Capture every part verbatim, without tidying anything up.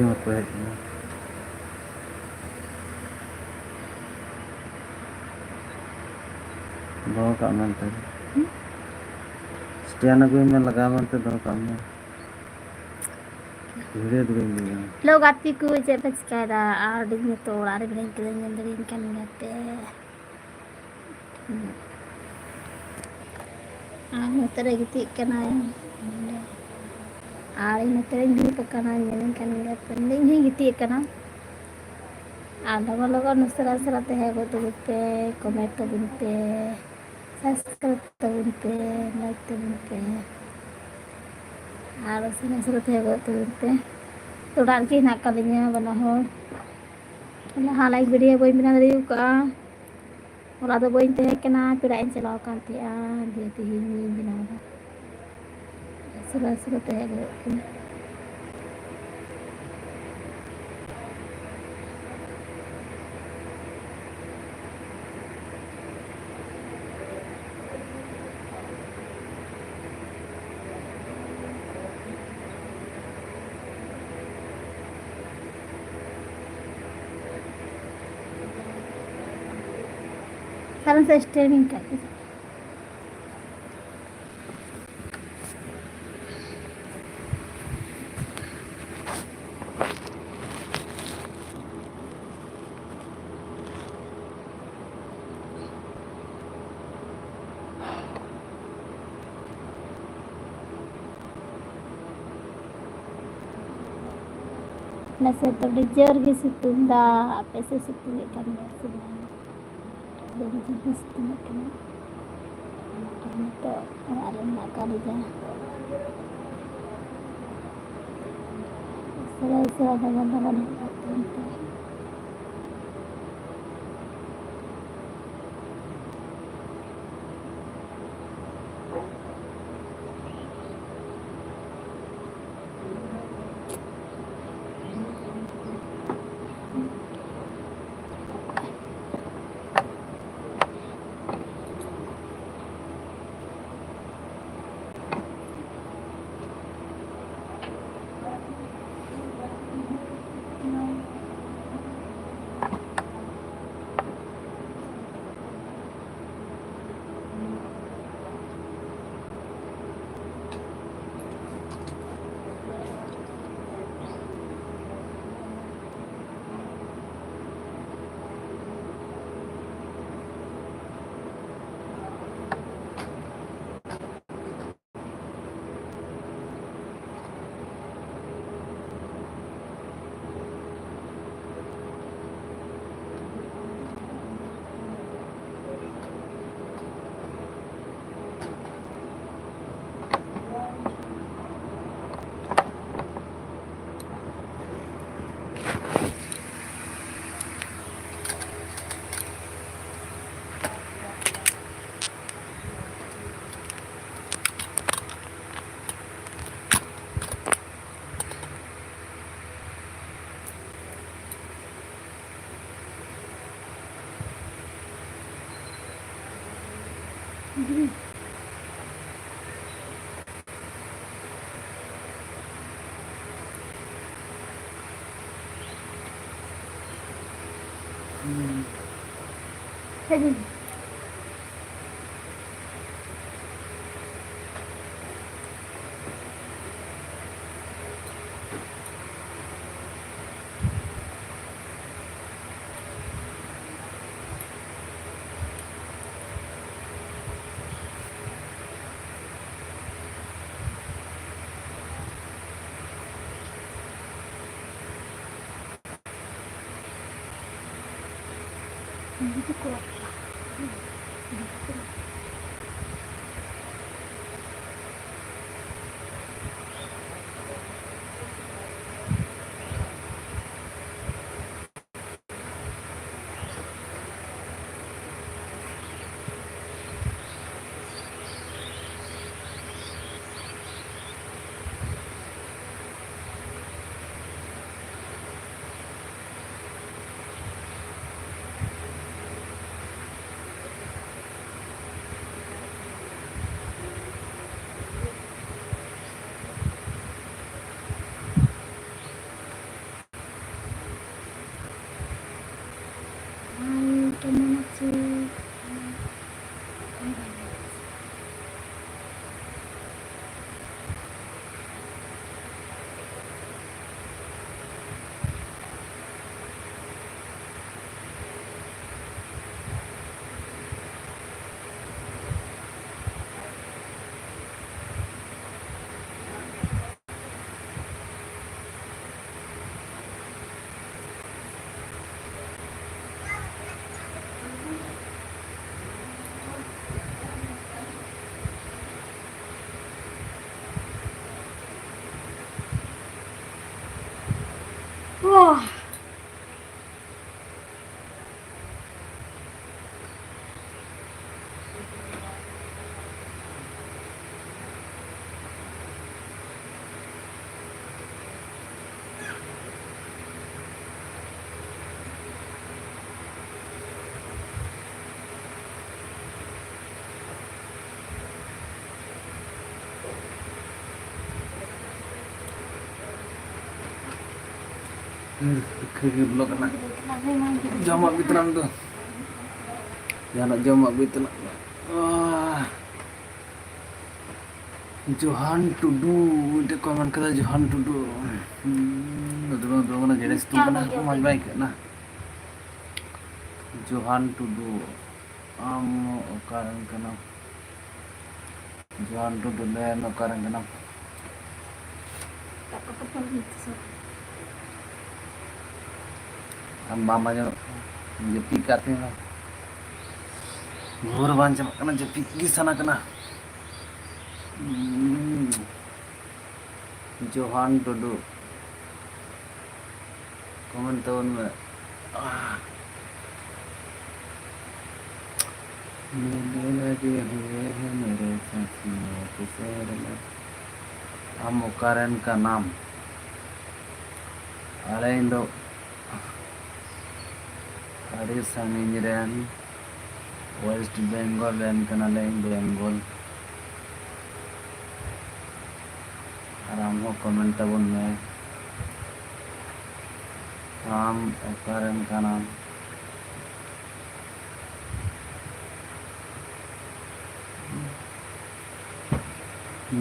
ᱦᱚᱸ ᱠᱚ ᱦᱮᱡ ᱮᱱᱟ᱾ ᱫᱚᱦᱚ ᱠᱟᱜ ᱢᱮᱱᱛᱮ᱾ ᱥᱴᱮᱱᱰ ᱟᱹᱜᱩᱭ ᱢᱮ, ᱞᱟᱜᱟᱣ ᱢᱮᱱᱛᱮ ᱫᱚᱦᱚ ᱠᱟᱜ ᱢᱮ᱾ ᱵᱷᱤᱲᱟᱹ ᱫᱚ ᱵᱟᱹᱧ ᱞᱟᱹᱭᱟ᱾ ᱦᱮᱞᱳ ᱜᱟᱛᱮ ᱠᱚ, ᱪᱮᱫ ᱯᱮ ᱪᱤᱠᱟᱹᱭᱮᱫᱟ? ᱟᱨ ᱟᱹᱰᱤ ᱱᱤᱛᱚᱜ ᱚᱲᱟᱜ ᱨᱮ ᱢᱤᱱᱟᱹᱧ ᱠᱟᱹᱫᱟᱹᱧ, ᱧᱮᱞ ᱫᱟᱲᱮᱭᱟᱹᱧ ᱠᱟᱱ ᱜᱮᱭᱟ ᱯᱮ᱾ ᱟᱨ ᱱᱚᱛᱮ ᱨᱮ ᱜᱤᱛᱤᱡ ᱠᱟᱱᱟᱭ᱾ ᱟᱨ ᱤᱧ ᱱᱚᱛᱮ ᱨᱮᱧ ᱫᱩᱲᱩᱵ ᱟᱠᱟᱱᱟ, ᱧᱮᱞᱤᱧ ᱠᱟᱱ ᱜᱮᱭᱟ ᱯᱮ᱾ ᱤᱧ ᱦᱚᱸᱧ ᱜᱤᱛᱤᱡ ᱟᱠᱟᱱᱟ᱾ ᱟᱨ ᱞᱚᱜᱚᱱ ᱞᱚᱜᱚᱱ ᱩᱥᱟᱹᱨᱟ ᱩᱥᱟᱹᱨᱟ ᱛᱮ ᱦᱮᱡ ᱜᱚᱫ ᱛᱟᱵᱚᱱ ᱯᱮ, ᱠᱚᱢᱮᱱᱴ ᱛᱟᱵᱚᱱ ᱯᱮ, ᱥᱟᱵᱥᱠᱨᱟᱭᱤᱵ ᱛᱟᱵᱚᱱ ᱯᱮ, ᱞᱟᱭᱤᱠ ᱛᱟᱵᱚᱱ ᱯᱮ᱾ ᱟᱨ ᱩᱥᱟᱹᱨᱟ ᱩᱥᱟᱹᱨᱟ ᱛᱮ ᱦᱮᱡ ᱜᱚᱫ ᱛᱟᱵᱚᱱ ᱯᱮ᱾ ᱛᱚ ᱚᱲᱟᱜ ᱨᱮᱜᱮ ᱦᱮᱱᱟᱜ ᱟᱠᱟᱫ ᱞᱤᱧᱟ ᱵᱟᱱᱟ ᱦᱚᱲ᱾ ᱞᱟᱦᱟ ᱞᱟᱭᱤᱵᱷ ᱵᱷᱤᱰᱤᱭᱳ ᱵᱟᱹᱧ ᱵᱮᱱᱟᱣ ᱫᱟᱲᱮ ᱟᱠᱟᱫᱼᱟ᱾ ᱦᱚᱞᱟ ᱫᱚ ᱵᱟᱹᱧ ᱛᱟᱦᱮᱸ ᱠᱟᱱᱟ, ᱯᱮᱲᱟᱜ ᱤᱧ ᱪᱟᱞᱟᱣ ᱟᱠᱟᱱ ᱛᱟᱦᱮᱸᱜᱼᱟ, ᱫᱤᱭᱮ ᱛᱮᱦᱮᱧ ᱤᱧ ᱵᱮᱱᱟᱣ ᱮᱫᱟ᱾ ᱩᱥᱟᱹᱨᱟ ᱩᱥᱟᱹᱨᱟ ᱛᱮ ᱦᱮᱡ ᱦᱩᱭᱩᱜ ᱠᱟᱱᱟ᱾ ᱠᱟᱨᱚᱱ ᱥᱮ ᱥᱴᱮᱢᱤᱝ ᱠᱟᱜ ᱠᱟᱱᱟ᱾ ᱟᱞᱮ ᱥᱮᱫ ᱫᱚ ᱟᱹᱰᱤ ᱡᱳᱨ ᱜᱮ ᱥᱤᱛᱩᱝ ᱫᱟ᱾ ᱟᱯᱮ ᱥᱮᱫ ᱥᱤᱛᱩᱝ ᱮᱫ ᱠᱟᱱ ᱜᱮᱭᱟ ᱥᱮ ᱵᱟᱝ? ᱟᱹᱰᱤ ᱡᱳᱨ ᱜᱮ ᱥᱤᱛᱩᱝ ᱮᱫ ᱠᱟᱱᱟ᱾ ᱟᱨ ᱱᱤᱛᱚᱜ ᱚᱲᱟᱜ ᱨᱮ ᱢᱮᱱᱟᱜ ᱟᱠᱟᱫ ᱞᱮᱭᱟ᱾ ᱥᱮᱞᱟᱭ ᱥᱮᱞᱟᱭ ᱫᱟᱬᱟᱱ ᱫᱟᱬᱟᱱ ᱦᱮᱡ ᱠᱟᱛᱮ ᱱᱤᱛᱚᱜ হাই, কেমন আছো? ᱠᱷᱟᱹᱡᱟᱹᱲᱤ ᱵᱞᱚᱜ ᱨᱮᱱᱟᱜ ᱡᱚᱢᱟᱜ ᱵᱤᱛᱨᱟᱢ ᱫᱚ, ᱡᱟᱦᱟᱱᱟᱜ ᱡᱚᱢᱟᱜ ᱵᱤᱛᱨᱟᱢ᱾ ᱟᱦ, ᱡᱚᱦᱟᱱ ᱴᱩᱰᱩ ᱢᱤᱫᱴᱮᱡ ᱠᱚ ᱢᱮᱱ ᱠᱟᱫᱟ, ᱡᱚᱦᱟᱱ ᱴᱩᱰᱩ᱾ ᱦᱩᱸ, ᱫᱩᱲᱩᱵ ᱫᱩᱲᱩᱵ ᱠᱟᱱᱟ, ᱡᱮᱲᱮᱥ ᱛᱩ ᱠᱟᱱᱟ, ᱢᱚᱡᱽ ᱵᱟᱭ ᱟᱹᱭᱠᱟᱹᱜ ᱠᱟᱱᱟ᱾ ᱡᱚᱦᱟᱱ ᱴᱩᱰᱩ, ᱟᱢ ᱚᱠᱟᱨᱮᱱ ᱠᱟᱱᱟᱢ? ᱡᱚᱦᱟᱱ ᱴᱩᱰᱩ, ᱞᱟᱹᱭ ᱢᱮ, ᱚᱠᱟᱨᱮᱱ ᱠᱟᱱᱟᱢ? ᱟᱢ ᱵᱟᱢ ᱟᱸᱡᱚᱢᱮᱫ ᱠᱟᱱᱟ? ᱡᱟᱹᱯᱤᱫ ᱠᱟᱜ ᱛᱤᱧ ᱢᱮ᱾ ᱵᱷᱳᱨ ᱵᱟᱝ ᱪᱟᱵᱟᱜ ᱠᱟᱱᱟ, ᱡᱟᱹᱯᱤᱫ ᱜᱮ ᱥᱟᱱᱟ ᱠᱟᱱᱟ᱾ ᱡᱚᱦᱟᱱ ᱴᱩᱰᱩ, ᱠᱚᱢᱮᱱᱴ ᱛᱟᱵᱚᱱ ᱢᱮ᱾ ᱢᱤᱞᱮ ᱞᱟᱜᱮ ᱦᱩᱭᱮ ᱦᱮ ᱢᱮᱨᱮ ᱥᱟᱛᱷᱤ ᱢᱚ ᱠᱮ ᱥᱮᱦᱮᱨ ᱢᱮ᱾ ᱟᱢ ᱚᱠᱟᱨᱮᱱ ᱠᱟᱱᱟᱢ? ᱟᱞᱮ ᱫᱚ ᱟᱹᱰᱤ ᱥᱟᱺᱜᱤᱧ ᱨᱮᱱ, ᱳᱭᱮᱥᱴ ᱵᱮᱝᱜᱚᱞ ᱨᱮᱱ ᱠᱟᱱᱟᱞᱮ, ᱵᱮᱝᱜᱚᱞ᱾ ᱟᱨ ᱟᱢ ᱦᱚᱸ ᱠᱚᱢᱮᱱᱴ ᱛᱟᱵᱚᱱ ᱢᱮ, ᱟᱢ ᱚᱠᱟᱨᱮᱱ ᱠᱟᱱᱟᱢ?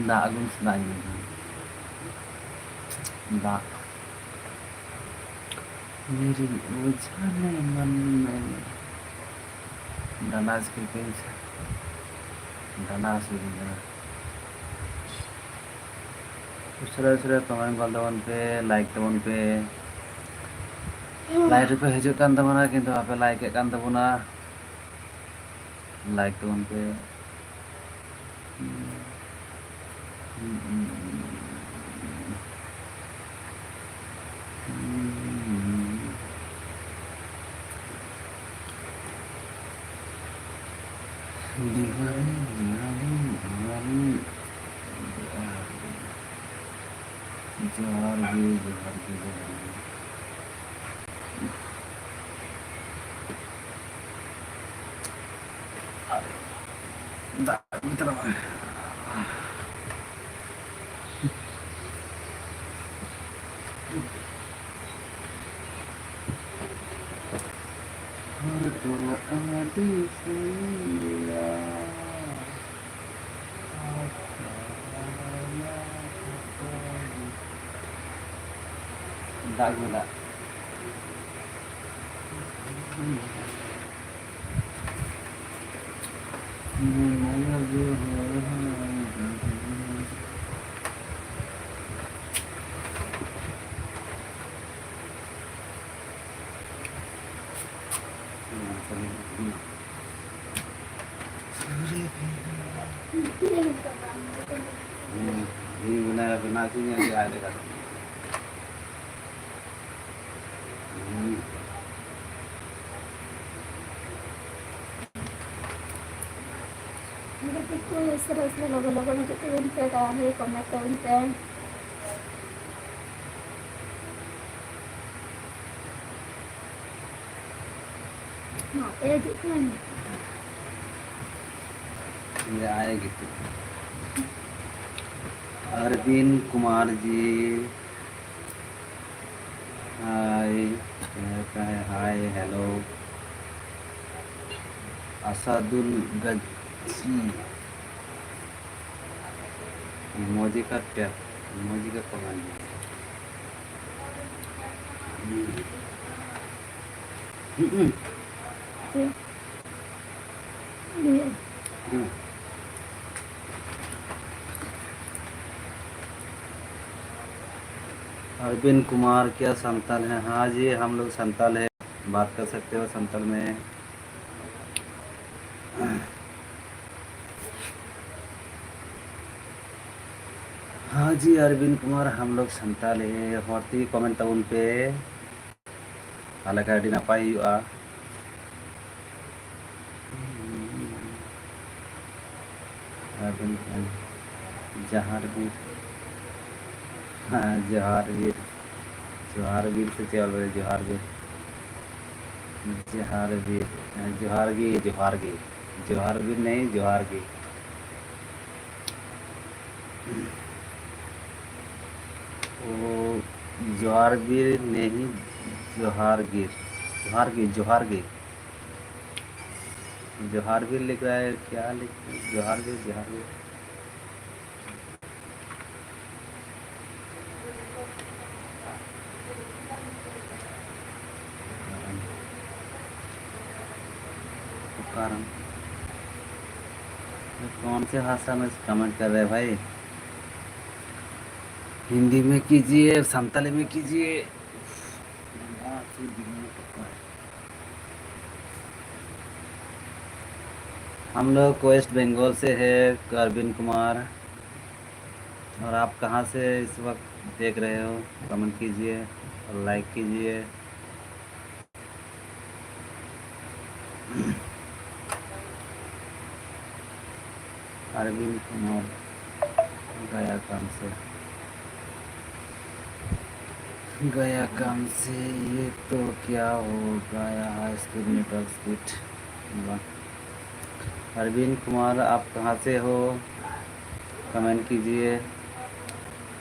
ᱫᱟᱜ ᱟᱹᱜᱩ ᱢᱮᱥᱮ, ᱫᱟᱜ ᱤᱧ ᱧᱩᱭᱟ᱾ ᱫᱟᱜ᱾ ᱢᱮᱨᱤ ᱳᱡᱷᱟ ᱱᱮ ᱢᱟᱱ ᱢᱮ᱾ ᱰᱟᱸᱰᱟ ᱦᱟᱹᱥᱩ ᱠᱮᱫᱤᱧ ᱥᱮ᱾ ᱰᱟᱸᱰᱟ ᱦᱟᱹᱥᱩ ᱠᱮᱫᱤᱧ ᱠᱟᱱᱟ᱾ ᱩᱥᱟᱹᱨᱟ ᱩᱥᱟᱹᱨᱟ ᱠᱚᱢᱮᱱᱴ ᱜᱚᱫ ᱛᱟᱵᱚᱱ ᱯᱮ, ᱞᱟᱭᱤᱠ ᱛᱟᱵᱚᱱ ᱯᱮ᱾ ᱞᱟᱭᱤᱠ ᱨᱮᱯᱮ ᱦᱤᱡᱩᱜ ᱠᱟᱱ ᱛᱟᱵᱚᱱᱟ, ᱠᱤᱱᱛᱩ ᱵᱟᱯᱮ ᱞᱟᱭᱤᱠ ᱮᱫ ᱠᱟᱱ ᱛᱟᱵᱚᱱᱟ᱾ ᱞᱟᱭᱤᱠ ᱛᱟᱵᱚᱱ ᱯᱮ᱾ ᱫᱤᱣᱟᱞᱤ, ᱫᱤᱣᱟᱞᱤ, ᱫᱤᱣᱟᱞᱤ᱾ ᱡᱚᱦᱟᱨ ᱜᱮ, ᱡᱚᱦᱟᱨ ᱜᱮ, ᱡᱚᱦᱟᱨ ᱜᱮ᱾ ᱫᱟᱜ ᱟᱹᱜᱩᱭ ᱛᱟᱞᱟᱝ ᱢᱮ᱾ ᱫᱚ ᱟᱹᱰᱤ ᱥᱟᱺᱜᱤᱧ ᱜᱮᱭᱟ᱾ ᱫᱟᱜ ᱜᱮ ᱫᱟᱜ᱾ ᱦᱩᱸ, ᱤᱧ ᱵᱮᱱᱟᱣ, ᱵᱮᱱᱟᱣ ᱦᱚᱪᱚᱧᱟ ᱡᱮ ᱟᱡ ᱞᱮᱠᱟ ᱫᱚ᱾ ᱦᱩᱸ᱾ ᱜᱟᱛᱮ ᱠᱚ, ᱩᱥᱟᱹᱨᱟ ᱩᱥᱟᱹᱨᱟ ᱞᱚᱜᱚᱱ ᱞᱚᱜᱚᱱ ᱦᱤᱡᱩᱜ ᱛᱟᱵᱚᱱ ᱯᱮ, ᱛᱟᱲᱟᱛᱟᱲᱤ comment ᱛᱟᱵᱚᱱ ᱯᱮ᱾ ᱢᱟ, ᱯᱮ ᱦᱤᱡᱩᱜ ᱠᱟᱱᱟ᱾ ᱤᱧ ᱫᱚ ᱟᱡ ᱮ ᱜᱤᱛᱤᱡ ᱠᱟᱱᱟ᱾ ᱟᱨᱵᱤᱱ ᱠᱩᱢᱟᱨ ᱡᱤ, hi, hi, hello. ᱟᱥᱟᱫᱩᱞ ᱜᱟᱡᱤ, emoji ᱠᱟᱴ ᱠᱮᱭᱟ, emoji ᱠᱟᱴ ᱠᱚ ᱵᱟᱝ ᱦᱩᱭᱩᱜᱼᱟ᱾ ᱦᱩᱸ᱾ ᱦᱩᱸ᱾ अरविंद कुमार, क्या संताल है? हाँ जी, हम लोग संताल है, बात कर सकते हो संताल में। हाँ जी, अरविंद कुमार, हम लोग संताल है। ᱦᱚᱲ ᱛᱮᱜᱮ comment ᱛᱟᱵᱚᱱ ᱯᱮ, ᱛᱟᱦᱚᱞᱮ ᱠᱷᱟᱱ ᱟᱹᱰᱤ ᱱᱟᱯᱟᱭ ᱦᱩᱭᱩᱜᱼᱟ᱾ ᱟᱨ ᱡᱟᱦᱟᱨ ᱵᱤᱨ, ᱦᱮᱸ, ᱡᱚᱦᱟᱨ ᱵᱤᱨ, ᱡᱚᱦᱟᱨ ᱵᱤᱨ ᱥᱮ ᱪᱮᱫ ᱚᱞ ᱡᱚᱦᱟᱨ ᱵᱤᱨ, ᱡᱚᱦᱟᱨ ᱵᱤᱨ, ᱦᱮᱸ, ᱡᱚᱦᱟᱨ ᱜᱮ, ᱡᱚᱦᱟᱨ ᱜᱮ, ᱡᱚᱦᱟᱨ ᱵᱤᱨ ᱱᱮᱭ, ᱡᱚᱦᱟᱨ ᱜᱮ᱾ ᱳ, ᱡᱚᱦᱟᱨ ᱜᱮ, ᱱᱮᱦᱤ, ᱡᱚᱦᱟᱨ ᱜᱮ, ᱡᱚᱦᱟᱨ ᱜᱮ, ᱡᱚᱦᱟᱨ ᱜᱮ᱾ जोहार भी लिख रहा है, क्या लिख रहा है? जोहार भी, जोहार भी। कारण, ये कौन से भाषा में कमेंट कर रहे हैं भाई? हिंदी में कीजिए, संताली में कीजिए। हम लोग वेस्ट बंगाल से है, अरविंद कुमार। और आप कहाँ से इस वक्त देख रहे हो, कमेंट कीजिए और लाइक कीजिए। अरविंद कुमार, गया काम से, गया काम से। ये तो क्या हो गया, हाई स्कूल में टॉप स्पीड। वाह। अरविंद कुमार, आप कहाँ से हो, कमेंट कीजिए।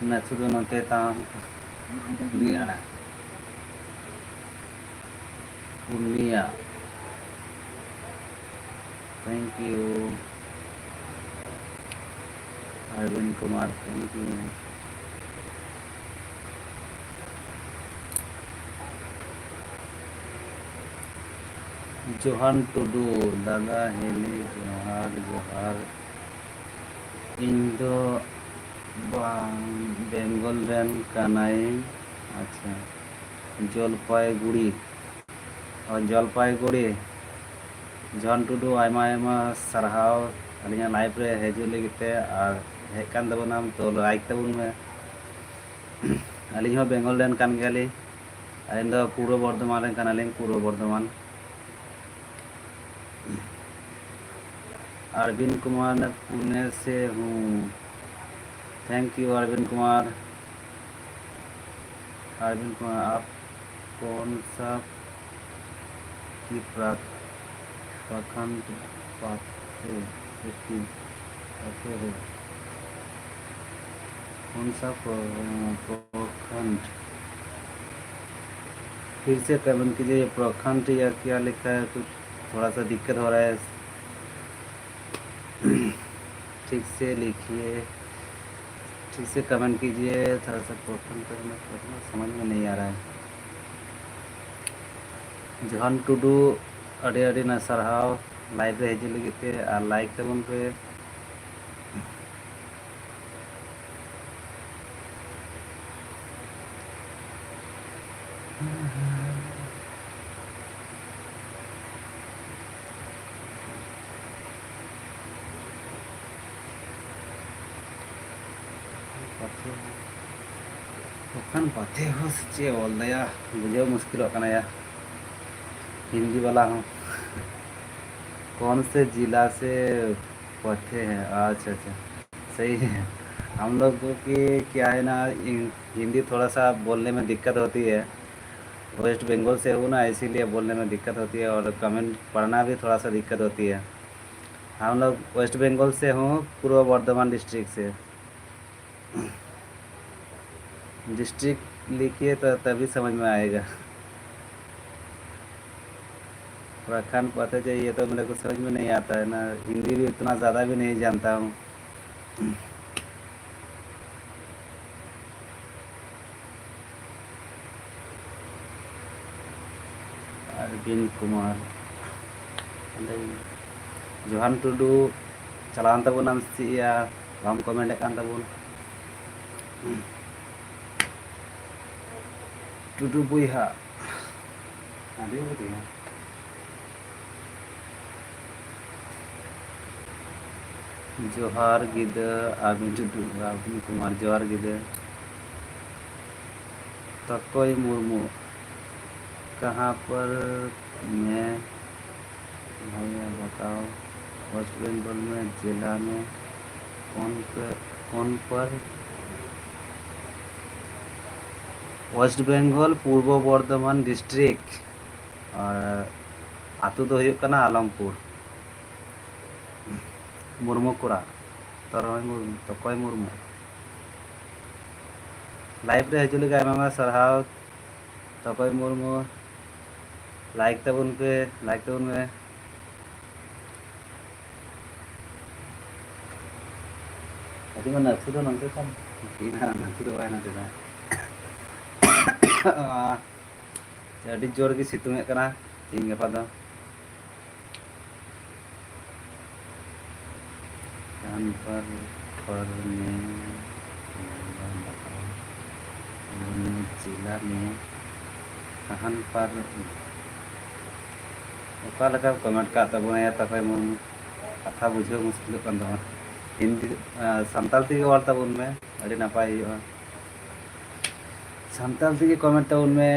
नथु दोनों के ताम दिया। Purnia. Thank you, Arvind Kumar, thank you। Johan Tudu, दादा हेली, जोहार, जोहार। ᱤᱧ ᱫᱚ ᱵᱟᱝ, ᱵᱮᱝᱜᱚᱞ ᱨᱮᱱ ᱠᱟᱱᱟᱭᱤᱧ᱾ ᱟᱪᱪᱷᱟ, ᱡᱚᱞᱯᱟᱭᱜᱩᱲᱤ᱾ ᱚ, ᱡᱚᱞᱯᱟᱭᱜᱩᱲᱤ᱾ ᱡᱚᱦᱟᱱ ᱴᱩᱰᱩ, ᱟᱭᱢᱟ ᱟᱭᱢᱟ ᱥᱟᱨᱦᱟᱣ ᱟᱹᱞᱤᱧᱟᱜ ᱞᱟᱭᱤᱵᱷ ᱨᱮ ᱦᱤᱡᱩᱜ ᱞᱟᱹᱜᱤᱫ ᱛᱮ, ᱟᱨ ᱦᱮᱡ ᱠᱟᱱ ᱛᱟᱵᱚᱱᱟᱢ ᱛᱚ ᱞᱟᱭᱤᱠ ᱛᱟᱵᱚᱱ ᱢᱮ᱾ ᱟᱹᱞᱤᱧ ᱦᱚᱸ ᱵᱮᱝᱜᱚᱞ ᱨᱮᱱ ᱠᱟᱱ ᱜᱮᱭᱟᱞᱤᱧ᱾ ᱟᱹᱞᱤᱧ ᱫᱚ ᱯᱩᱨᱵᱚ ᱵᱚᱨᱫᱷᱚᱢᱟᱱ ᱨᱮᱱ ᱠᱟᱱᱟᱞᱤᱧ, ᱯᱩᱨᱵᱚ ᱵᱚᱨᱫᱷᱚᱢᱟᱱ᱾ अरविंद कुमार, मैं पुणे से हूँ। Thank you Arvind Kumar. अरविंद कुमार, आप कौन सा की प्रा-, प्रखंड पाते, पाते हो? कौन सा प्र-, प्रखंड? फिर से कमेंट कीजिए, ये प्रखंड या क्या लिखा है, कुछ थोड़ा सा दिक्कत हो रहा है। ठीक से लिखिए, ठीक से कमेंट कीजिए। थोड़ा सा क्वेश्चन तो हमें समझ में नहीं आ रहा है। ᱡᱚᱦᱟᱱ ᱴᱩᱰᱩ, ᱟᱹᱰᱤ ᱟᱹᱰᱤ ᱱᱟ ᱥᱟᱨᱦᱟᱣ ᱞᱟᱭᱤᱵᱷ ᱨᱮ ᱦᱤᱡᱩᱜ ᱞᱟᱹᱜᱤᱫ ᱛᱮ, ᱟᱨ ᱞᱟᱭᱤᱠ ᱛᱟᱵᱚᱱ ᱯᱮ᱾ ᱯᱟᱛᱷᱮ ᱦᱚᱸ, ᱚᱠᱟᱱ ᱯᱟᱛᱷᱮ ᱦᱚᱸ ᱥᱮ ᱪᱮᱫ ᱚᱞ ᱫᱟᱭᱟ, ᱵᱩᱡᱷᱟᱹᱣ ᱢᱩᱥᱠᱤᱞᱚᱜ ᱠᱟᱱᱟ ᱭᱟ, ᱦᱤᱱᱫᱤ ᱵᱟᱞᱟ ᱦᱚᱸ᱾ कौन से जिला से पथे हैं? अच्छा, अच्छा, सही है। हम लोग को कि क्या है ना, हिं-, हिंदी थोड़ा सा बोलने में दिक्कत होती है। वेस्ट बंगाल से हूँ ना, इसीलिए बोलने में दिक्कत होती है और कमेंट पढ़ना भी थोड़ा सा दिक्कत होती है। हम लोग वेस्ट बंगाल से हूँ, पूर्व बर्धमान डिस्ट्रिक्ट से। डिस्ट्रिक्ट लिखिए तो तभी समझ में आएगा। प्रखंड पता चाहिए तो मेरे को समझ में नहीं आता है ना, हिंदी भी उतना ज़्यादा भी नहीं जानता हूँ। ᱟᱨᱵᱤᱱ ᱠᱩᱢᱟᱨ᱾ ᱡᱚᱦᱟᱱ ᱴᱩᱰᱩ, ᱪᱟᱞᱟᱣᱮᱱ ᱛᱟᱵᱚᱱᱟᱢ ᱥᱮ ᱪᱮᱫ ᱭᱟ? ᱵᱟᱢ ᱠᱚᱢᱮᱱᱴ ᱮᱫ ᱠᱟᱱ ᱛᱟᱵᱚᱱ᱾ ᱴᱩᱰᱩ ᱵᱚᱭᱦᱟ, ᱟᱹᱰᱤ ᱵᱚᱭᱦᱟ᱾ ᱡᱚᱦᱟᱨ ᱜᱤᱫᱟᱹ, ᱟᱨᱵᱤᱱ ᱴᱩᱰᱩ, ᱟᱨᱵᱤᱱ ᱠᱩᱢᱟᱨ, ᱡᱚᱦᱟᱨ ᱜᱤᱫᱟᱹ᱾ ᱛᱚᱠᱚᱭ ᱢᱩᱨᱢᱩ, ᱠᱟᱦᱟᱸ ᱯᱟᱨ ᱢᱮ ᱵᱷᱟᱭᱟ ᱵᱟᱛᱟᱣ, ᱳᱭᱮᱥᱴ ᱵᱮᱝᱜᱚᱞ ᱢᱮ ᱡᱮᱞᱟ ᱢᱮ ᱠᱚᱱ ᱯᱮ, ᱠᱚᱱ ᱯᱟᱨ? West Bengal, Purba Bardhaman district. ᱟᱨ ᱟᱹᱛᱩ ᱫᱚ ᱦᱩᱭᱩᱜ ᱠᱟᱱᱟ ᱟᱞᱚᱢᱯᱩᱨ᱾ ᱢᱩᱨᱢᱩ ᱠᱚᱲᱟ, ᱛᱚᱨᱚᱭ ᱢᱩᱨᱢᱩ, ᱛᱚᱠᱚᱭ ᱢᱩᱨᱢᱩ᱾ ᱞᱟᱭᱤᱵᱷ ᱨᱮ ᱦᱤᱡᱩᱜ ᱞᱟᱹᱜᱤᱫ ᱟᱭᱢᱟ ᱟᱭᱢᱟ ᱥᱟᱨᱦᱟᱣ᱾ ᱛᱚᱠᱚᱭ ᱢᱩᱨᱢᱩ, ᱞᱟᱭᱤᱠ ᱛᱟᱵᱚᱱ ᱯᱮ, ᱞᱟᱭᱤᱠ ᱛᱟᱵᱚᱱ ᱯᱮ᱾ ᱱᱟᱹᱛᱩ ᱫᱚ ᱱᱚᱱᱛᱮ ᱛᱟᱢ᱾ ᱱᱟᱹᱛᱩ ᱫᱚ ᱵᱟᱭ ᱱᱟᱹᱛᱩ ᱫᱟ᱾ ᱟᱹᱰᱤ ᱡᱳᱨ ᱜᱮ ᱥᱤᱛᱩᱝ ᱮᱫ ᱠᱟᱱᱟ ᱛᱮᱦᱮᱧ ᱜᱟᱯᱟ ᱫᱚ᱾ कान पर, पर में, ᱡᱮᱞᱟ ᱢᱮ, ᱠᱟᱦᱟᱱ ᱯᱟᱨ, ᱚᱠᱟ ᱞᱮᱠᱟ ᱠᱚᱢᱮᱱᱴ ᱠᱟᱜ ᱛᱟᱵᱚᱱᱟᱭᱟ ᱛᱟᱯᱟᱭ ᱢᱩᱨᱢᱩ? ᱠᱟᱛᱷᱟ ᱵᱩᱡᱷᱟᱹᱣ ᱢᱩᱥᱠᱤᱞᱚᱜ ᱠᱟᱱ ᱛᱟᱢᱟ᱾ ᱦᱤᱱᱫᱤ, ᱟᱸ, ᱥᱟᱱᱛᱟᱲ ᱛᱮᱜᱮ ᱚᱞ ᱛᱟᱵᱚᱱ ᱢᱮ, ᱟᱹᱰᱤ ᱱᱟᱯᱟᱭ ᱦᱩᱭᱩᱜᱼᱟ᱾ ᱥᱟᱱᱛᱟᱲ ᱛᱮᱜᱮ ᱠᱚᱢᱮᱱᱴ ᱛᱟᱵᱚᱱ ᱢᱮ᱾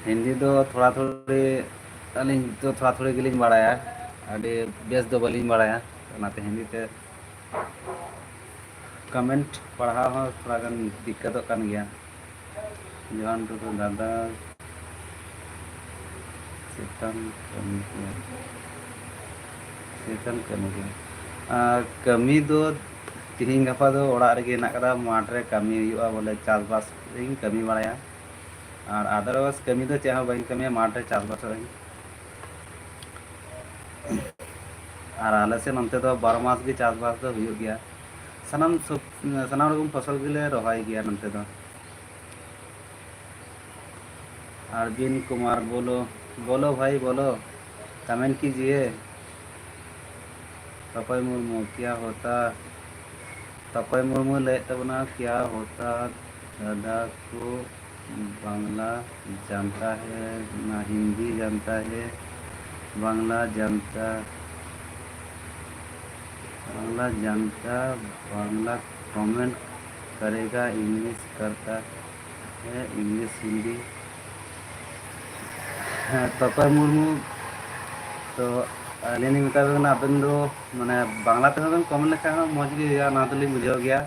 ᱦᱤᱱᱫᱤ ᱫᱚ ᱛᱷᱚᱲᱟ ᱛᱷᱚᱲᱤ, ᱟᱹᱞᱤᱧ ᱫᱚ ᱛᱷᱚᱲᱟ ᱛᱷᱚᱲᱤ ᱜᱮᱞᱤᱧ ᱵᱟᱲᱟᱭᱟ, ᱟᱹᱰᱤ ᱵᱮᱥ ᱫᱚ ᱵᱟᱹᱞᱤᱧ ᱵᱟᱲᱟᱭᱟ, ᱚᱱᱟᱛᱮ ᱦᱤᱱᱫᱤ ᱛᱮ ᱠᱚᱢᱮᱱᱴ ᱯᱟᱲᱦᱟᱣ ᱦᱚᱸ ᱛᱷᱚᱲᱟ ᱜᱟᱱ ᱫᱤᱠᱠᱟᱛᱚᱜ ᱠᱟᱱ ᱜᱮᱭᱟ᱾ ᱡᱚᱦᱟᱱ ᱴᱩᱰᱩ ᱫᱟᱫᱟ, ᱪᱮᱛᱟᱱ ᱠᱟᱹᱢᱤ ᱠᱚ, ᱪᱮᱛᱟᱱ ᱠᱟᱹᱢᱤ ᱠᱚ᱾ ᱟᱨ ᱠᱟᱹᱢᱤ ᱫᱚ ᱛᱤᱦᱤᱧ ᱜᱟᱯᱟ ᱫᱚ ᱚᱲᱟᱜ ᱨᱮᱜᱮ ᱦᱮᱱᱟᱜ ᱠᱟᱫᱟ, ᱢᱟᱴᱷ ᱨᱮ ᱠᱟᱹᱢᱤ ᱦᱩᱭᱩᱜᱼᱟ, ᱵᱚᱞᱮ ᱪᱟᱥᱵᱟᱥ ᱨᱤᱧ ᱠᱟᱹᱢᱤ ᱵᱟᱲᱟᱭᱟ᱾ ᱟᱨ otherwise ᱠᱟᱹᱢᱤ ᱫᱚ ᱪᱮᱫ ᱦᱚᱸ ᱵᱟᱹᱧ ᱠᱟᱹᱢᱤᱭᱟ, ᱢᱟᱴᱷ ᱨᱮ ᱪᱟᱥᱵᱟᱥᱚᱜ ᱟᱹᱧ᱾ ᱟᱨ ᱟᱞᱮ ᱥᱮᱫ ᱱᱚᱱᱛᱮ ᱫᱚ ᱵᱟᱨᱚ ᱢᱟᱥ ᱜᱮ ᱪᱟᱥᱵᱟᱥ ᱫᱚ ᱦᱩᱭᱩᱜ ᱜᱮᱭᱟ᱾ ᱥᱟᱱᱟᱢ ᱥᱚᱵ-, ᱥᱟᱱᱟᱢ ᱨᱚᱠᱚᱢ ᱯᱷᱚᱥᱚᱞ ᱜᱮᱞᱮ ᱨᱚᱦᱚᱭ ᱜᱮᱭᱟ ᱱᱚᱱᱛᱮ ᱫᱚ᱾ अरविंद कुमार, बोलो, बोलो भाई, बोलो, कमेंट कीजिए। ᱛᱚᱠᱚᱭ ᱢᱩᱨᱢᱩ, क्या होता, ᱛᱚᱠᱚᱭ ᱢᱩᱨᱢᱩ ᱞᱟᱹᱭᱮᱫ ᱛᱟᱵᱚᱱᱟ, क्या होता ᱫᱟᱫᱟ को बांग्ला जानता है ना हिंदी जानता है, बांग्ला जानता, बांग्ला जानता, बांग्ला कमेंट करेगा, इंग्लिश करता है, इंग्लिश हिंदी। ᱦᱮᱸ, ᱛᱚᱠᱚᱭ ᱢᱩᱨᱢᱩ, ᱛᱚ ᱟᱹᱞᱤᱧ ᱞᱤᱧ ᱢᱮᱛᱟ ᱵᱮᱱ ᱠᱟᱱᱟ, ᱟᱵᱮᱱ ᱫᱚ ᱢᱟᱱᱮ ᱵᱟᱝᱞᱟ ᱛᱮᱦᱚᱸ ᱵᱮᱱ ᱠᱚᱢᱮᱱᱴ ᱞᱮᱠᱷᱟᱱ ᱦᱚᱸ ᱢᱚᱡᱽ ᱜᱮ ᱦᱩᱭᱩᱜᱼᱟ, ᱚᱱᱟ ᱫᱚᱞᱤᱧ ᱵᱩᱡᱷᱟᱹᱣ ᱜᱮᱭᱟ᱾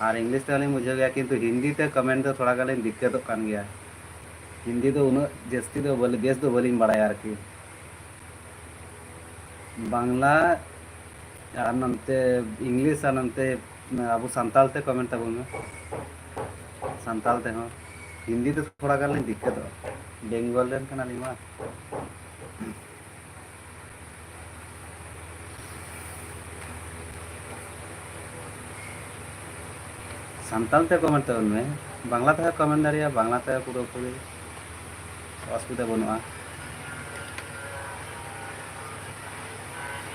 ᱟᱨ ᱤᱝᱞᱤᱥ ᱛᱮᱦᱚᱸ ᱞᱤᱧ ᱵᱩᱡᱷᱟᱹᱣ ᱜᱮᱭᱟ, ᱠᱤᱱᱛᱩ ᱦᱤᱱᱫᱤ ᱛᱮ ᱠᱚᱢᱮᱱᱴ ᱫᱚ ᱛᱷᱚᱲᱟ ᱜᱟᱱ ᱞᱤᱧ ᱫᱤᱠᱠᱟᱛᱚᱜ ᱠᱟᱱ ᱜᱮᱭᱟ᱾ ᱦᱤᱱᱫᱤ ᱫᱚ ᱩᱱᱟᱹᱜ ᱡᱟᱹᱥᱛᱤ ᱫᱚ ᱵᱟᱹᱞᱤ-, ᱵᱮᱥ ᱫᱚ ᱵᱟᱹᱞᱤᱧ ᱵᱟᱲᱟᱭᱟ ᱟᱨᱠᱤ᱾ ᱵᱟᱝᱞᱟ ᱟᱨ ᱱᱚᱱᱛᱮ ᱤᱝᱞᱤᱥ ᱟᱨ ᱱᱚᱱᱛᱮ ᱟᱵᱚ ᱥᱟᱱᱛᱟᱲ ᱛᱮ ᱠᱚᱢᱮᱱᱴ ᱛᱟᱵᱚᱱ ᱢᱮ᱾ ᱥᱟᱱᱛᱟᱲ ᱛᱮᱦᱚᱸ᱾ ᱦᱤᱱᱫᱤ ᱛᱮ ᱛᱷᱚᱲᱟ ᱜᱟᱱ ᱞᱤᱧ ᱫᱤᱠᱠᱟᱛᱚᱜᱼᱟ, ᱵᱮᱝᱜᱚᱞ ᱨᱮᱱ ᱠᱟᱱᱟᱞᱤᱧ ᱢᱟ᱾ ᱥᱟᱱᱛᱟᱲ ᱛᱮ ᱠᱚᱢᱮᱱᱴ ᱛᱟᱵᱚᱱ ᱢᱮ, ᱵᱟᱝᱞᱟ ᱛᱮᱦᱚᱸ ᱠᱚᱢᱮᱱᱴ ᱫᱟᱲᱮᱭᱟᱜᱼᱟ, ᱵᱟᱝᱞᱟ ᱛᱮ ᱯᱩᱨᱟᱹᱯᱩᱨᱤ ᱚᱥᱩᱵᱤᱫᱷᱟ ᱵᱟᱹᱱᱩᱜᱼᱟ᱾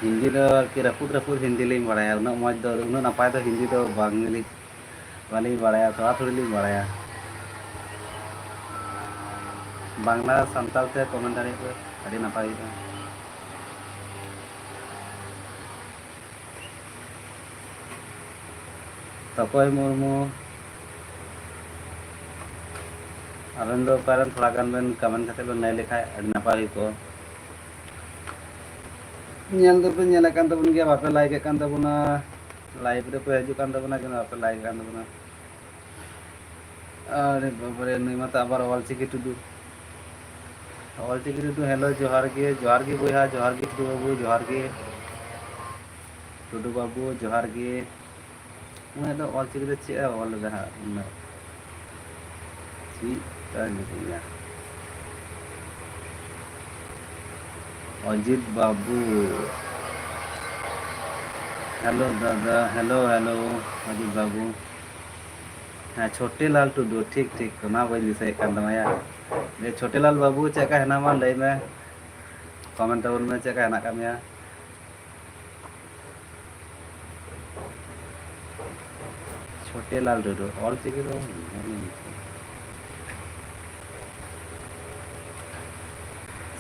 ᱦᱤᱱᱫᱤ ᱫᱚ ᱟᱨᱠᱤ ᱨᱟᱹᱯᱩᱫ ᱨᱟᱹᱯᱩᱫ ᱦᱤᱱᱫᱤ ᱞᱤᱧ ᱵᱟᱲᱟᱭᱟ, ᱩᱱᱟᱹᱜ ᱢᱚᱡᱽ ᱫᱚ, ᱩᱱᱟᱹᱜ ᱱᱟᱯᱟᱭ ᱫᱚ ᱦᱤᱱᱫᱤ ᱫᱚ ᱵᱟᱝ ᱞᱤᱧ, ᱵᱟᱹᱞᱤᱧ ᱵᱟᱲᱟᱭᱟ, ᱛᱷᱚᱲᱟ ᱛᱷᱩᱲᱤ ᱞᱤᱧ ᱵᱟᱲᱟᱭᱟ᱾ ᱵᱟᱝᱞᱟ ᱥᱟᱱᱛᱟᱲ ᱛᱮ ᱠᱚᱢᱮᱱᱴ ᱫᱟᱲᱮᱭᱟᱜ ᱯᱮ, ᱟᱹᱰᱤ ᱱᱟᱯᱟᱭ ᱦᱩᱭᱩᱜᱼᱟ᱾ ᱛᱚᱠᱚᱭ ᱢᱩᱨᱢᱩ, ᱟᱵᱮᱱ ᱫᱚ ᱚᱠᱟᱨᱮᱱ? ᱛᱷᱚᱲᱟ ᱜᱟᱱ ᱵᱮᱱ ᱠᱚᱢᱮᱱᱴ ᱠᱟᱛᱮ ᱵᱮᱱ ᱞᱟᱹᱭ ᱞᱮᱠᱷᱟᱡ ᱟᱹᱰᱤ ᱱᱟᱯᱟᱭ ᱦᱩᱭ ᱠᱚᱜᱼᱟ᱾ ᱧᱮᱞ ᱫᱚᱯᱮ ᱧᱮᱞᱮᱫ ᱠᱟᱱ ᱛᱟᱵᱚᱱ ᱜᱮᱭᱟ, ᱵᱟᱯᱮ ᱞᱟᱭᱤᱠ ᱮᱫ ᱠᱟᱱ ᱛᱟᱵᱚᱱᱟ᱾ ᱞᱟᱭᱤᱵᱷ ᱨᱮᱯᱮ ᱦᱤᱡᱩᱜ ᱠᱟᱱ ᱛᱟᱵᱚᱱᱟ, ᱠᱤᱱᱛᱩ ᱵᱟᱯᱮ ᱞᱟᱭᱤᱠ ᱮᱫ ᱠᱟᱱ ᱛᱟᱵᱚᱱᱟ᱾ ᱟᱨᱮ ᱵᱟᱵᱟᱨᱮ, ᱱᱩᱭ ᱢᱟᱛᱚ ᱟᱵᱟᱨ ᱚᱞᱪᱤᱠᱤ ᱴᱩᱰᱩ᱾ ᱚᱞᱪᱤᱠᱤ ᱴᱩᱰᱩ, ᱦᱮᱞᱳ, ᱡᱚᱦᱟᱨ ᱜᱮ, ᱡᱚᱦᱟᱨ ᱜᱮ ᱵᱚᱭᱦᱟ, ᱡᱚᱦᱟᱨ ᱜᱮ ᱴᱩᱰᱩ ᱵᱟᱹᱵᱩ, ᱡᱚᱦᱟᱨ ᱜᱮ᱾ ᱴᱩᱰᱩ ᱵᱟᱹᱵᱩ, ᱡᱚᱦᱟᱨ ᱜᱮ᱾ ᱩᱱᱤ ᱫᱚ ᱚᱞᱪᱤᱠᱤ ᱫᱚ ᱪᱮᱫ ᱮ ᱚᱞ ᱞᱮᱫᱟ ᱦᱟᱸᱜ? ᱩᱱᱟᱹᱜ ᱪᱮᱫ ᱛᱟᱭ ᱧᱩᱛᱩᱢ ᱭᱟ? ᱚᱡᱤᱛ ᱵᱟᱹᱵᱩ᱾ ᱦᱮᱞᱳ ᱫᱟᱫᱟ, ᱦᱮᱞᱳ, ᱦᱮᱞᱳ, ᱚᱡᱤᱛ ᱵᱟᱹᱵᱩ᱾ ᱦᱮᱸ, ᱪᱷᱳᱴᱮ ᱞᱟᱞ ᱴᱩᱰᱩ, ᱴᱷᱤᱠ, ᱴᱷᱤᱠ, ᱚᱱᱟ ᱵᱟᱹᱧ ᱫᱤᱥᱟᱹᱭᱮᱫ ᱠᱟᱱ ᱛᱟᱢᱟ ᱭᱟ᱾ ᱡᱮ ᱪᱷᱳᱴᱮ ᱞᱟᱞ ᱵᱟᱹᱵᱩ, ᱪᱮᱫ ᱞᱮᱠᱟ ᱦᱮᱱᱟᱢᱟ? ᱞᱟᱹᱭ ᱢᱮ, ᱠᱚᱢᱮᱱᱴ ᱛᱟᱵᱚᱱ ᱢᱮ, ᱪᱮᱫ ᱞᱮᱠᱟ ᱦᱮᱱᱟᱜ ᱟᱠᱟᱫ ᱢᱮᱭᱟ? ᱪᱷᱳᱴᱮ ᱞᱟᱞ ᱴᱩᱰᱩ, ᱚᱞ ᱪᱤᱠᱤ ᱫᱚ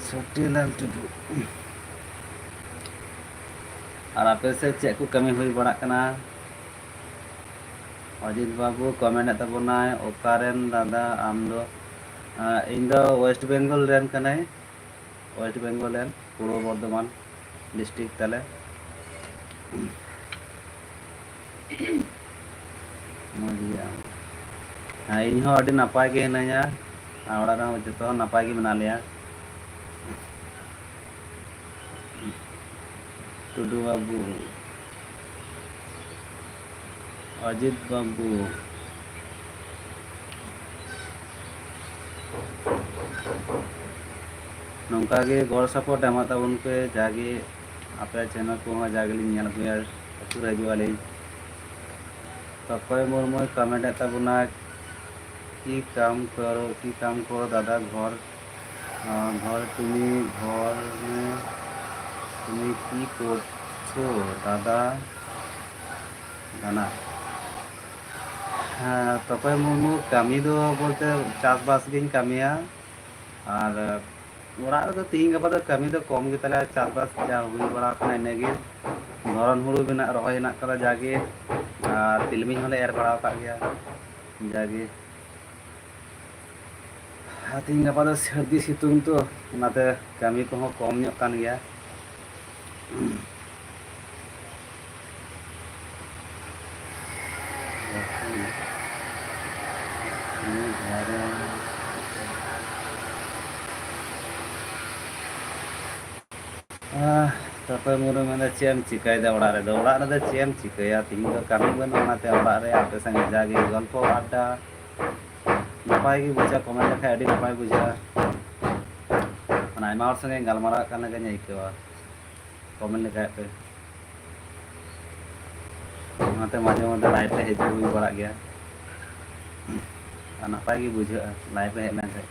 ᱪᱷᱳᱴᱮ ᱞᱟᱞ ᱴᱩᱰᱩ᱾ ᱟᱨ ᱟᱯᱮ ᱥᱮᱫ ᱪᱮᱫ ᱠᱚ ᱠᱟᱹᱢᱤ ᱦᱩᱭ ᱵᱟᱲᱟᱜ ᱠᱟᱱᱟ? ᱚᱡᱤᱛ ᱵᱟᱹᱵᱩ ᱠᱚᱢᱮᱱᱴ ᱮᱫ ᱛᱟᱵᱚᱱᱟᱭ, "ᱚᱠᱟᱨᱮᱱ ᱫᱟᱫᱟ ᱟᱢ ᱫᱚ?" ᱟᱸ, ᱤᱧ ᱫᱚ ᱳᱭᱮᱥᱴ ᱵᱮᱝᱜᱚᱞ ᱨᱮᱱ ᱠᱟᱱᱟᱭ, ᱳᱭᱮᱥᱴ ᱵᱮᱝᱜᱚᱞ ᱨᱮᱱ, ᱯᱩᱨᱵᱚ ᱵᱚᱨᱫᱷᱚᱢᱟᱱ ᱰᱤᱥᱴᱨᱤᱠᱴ ᱛᱟᱞᱮ᱾ ᱢᱚᱡᱽ ᱜᱮᱭᱟ᱾ ᱦᱮᱸ, ᱤᱧ ᱦᱚᱸ ᱟᱹᱰᱤ ᱱᱟᱯᱟᱭ ᱜᱮ ᱦᱤᱱᱟᱹᱧᱟ, ᱟᱨ ᱚᱲᱟᱜ ᱨᱮᱦᱚᱸ ᱡᱚᱛᱚ ᱦᱚᱲ ᱱᱟᱯᱟᱭ ᱜᱮ ᱢᱮᱱᱟᱜ ᱞᱮᱭᱟ᱾ ᱴᱩᱰᱩ ᱵᱟᱹᱵᱩ, ᱚᱡᱤᱛ ᱵᱟᱹᱵᱩ, ᱱᱚᱝᱠᱟ ᱜᱮ ᱜᱚᱲᱚ ᱥᱟᱯᱚᱴ ᱮᱢᱚᱜ ᱛᱟᱵᱚᱱ ᱯᱮ, ᱡᱟᱜᱮ ᱟᱯᱮ ᱪᱮᱱᱮᱞ ᱠᱚᱦᱚᱸ ᱡᱟᱜᱮᱞᱤᱧ ᱧᱮᱞ ᱟᱹᱜᱩᱭᱟ, ᱟᱹᱪᱩᱨ ᱦᱤᱡᱩᱜ ᱟᱹᱞᱤᱧ᱾ ᱛᱚᱠᱚᱭ ᱢᱩᱨᱢᱩᱭ ᱠᱚᱢᱮᱱᱴ ᱮᱫ ᱛᱟᱵᱚᱱᱟ, "কি কাম করো, কি কাম করো দাদা, ঘর, আহ, ঘর তুমি, ঘর মে তুমি কি করছো দাদা, দানা?" ᱦᱮᱸ, ᱛᱚᱠᱚᱭ ᱢᱩᱨᱢᱩ, ᱠᱟᱹᱢᱤ ᱫᱚ ᱵᱚᱞᱛᱮ ᱪᱟᱥᱵᱟᱥ ᱜᱤᱧ ᱠᱟᱹᱢᱤᱭᱟ᱾ ᱟᱨ ᱚᱲᱟᱜ ᱨᱮᱫᱚ ᱛᱤᱦᱤᱧ ᱜᱟᱯᱟ ᱫᱚ ᱠᱟᱹᱢᱤ ᱫᱚ ᱠᱚᱢ ᱜᱮᱛᱟᱞᱮᱭᱟ, ᱪᱟᱥᱵᱟᱥ ᱡᱟ ᱦᱩᱭ ᱵᱟᱲᱟ ᱠᱟᱱᱟ ᱤᱱᱟᱹᱜᱮ᱾ ᱫᱷᱚᱨᱚᱱ ᱦᱩᱲᱩ ᱢᱮᱱᱟᱜ, ᱨᱚᱦᱚᱭ ᱦᱮᱱᱟᱜ ᱠᱟᱫᱟ ᱡᱟᱜᱮ, ᱟᱨ ᱛᱤᱞᱢᱤᱧ ᱦᱚᱸᱞᱮ ᱮᱨ ᱵᱟᱲᱟ ᱟᱠᱟᱫ ᱜᱮᱭᱟ ᱡᱟᱜᱮ᱾ ᱟᱨ ᱛᱤᱦᱤᱧ ᱜᱟᱯᱟ ᱫᱚ ᱥᱟᱹᱨᱫᱤ ᱥᱤᱛᱩᱝ ᱛᱚ, ᱚᱱᱟᱛᱮ ᱠᱟᱹᱢᱤ ᱠᱚᱦᱚᱸ ᱠᱚᱢ ᱧᱚᱜ ᱠᱟᱱ ᱜᱮᱭᱟ᱾ ᱟᱦ, ᱛᱟᱯᱚᱨ ᱢᱩᱨᱢᱩ ᱢᱮᱱᱫᱟ, "ᱪᱮᱫ ᱮᱢ ᱪᱤᱠᱟᱹᱭᱮᱫᱟ ᱚᱲᱟᱜ ᱨᱮᱫᱚ?" ᱚᱲᱟᱜ ᱨᱮᱫᱚ ᱪᱮᱫ ᱮᱢ ᱪᱤᱠᱟᱹᱭᱟ? ᱛᱤᱦᱤᱧ ᱫᱚ ᱠᱟᱹᱢᱤ ᱵᱟᱹᱱᱩᱜᱼᱟ, ᱚᱱᱟᱛᱮ ᱚᱲᱟᱜ ᱨᱮ ᱟᱯᱮ ᱥᱟᱸᱜᱮ ᱡᱟᱜᱮ ᱜᱚᱞᱯᱚ ᱟᱰᱰᱟ᱾ ᱱᱟᱯᱟᱭ ᱜᱮ ᱵᱩᱡᱷᱟᱹᱜᱼᱟ, ᱠᱚᱢᱮᱱᱴ ᱞᱮᱠᱷᱟᱡ ᱟᱹᱰᱤ ᱱᱟᱯᱟᱭ ᱵᱩᱡᱷᱟᱹᱜᱼᱟ᱾ ᱢᱟᱱᱮ ᱟᱭᱢᱟ ᱦᱚᱲ ᱥᱚᱸᱜᱮ ᱜᱟᱞᱢᱟᱨᱟᱣ ᱠᱟᱱ ᱞᱮᱠᱟᱧ ᱟᱹᱭᱠᱟᱹᱣᱟ ᱠᱚᱢᱮᱱᱴ ᱞᱮᱠᱷᱟᱡ ᱯᱮ᱾ ᱚᱱᱟᱛᱮ ᱢᱟᱡᱷᱮ ᱢᱚᱫᱽᱫᱷᱮ ᱞᱟᱭᱤᱵᱷ ᱨᱮ ᱦᱤᱡᱩᱜ ᱦᱩᱭ ᱵᱟᱲᱟᱜ ᱜᱮᱭᱟ᱾ ᱟᱨ ᱱᱟᱯᱟᱭ ᱜᱮ ᱵᱩᱡᱷᱟᱹᱜᱼᱟ ᱞᱟᱭᱤᱵᱷ ᱨᱮ ᱦᱮᱡ ᱞᱮᱱᱠᱷᱟᱡ᱾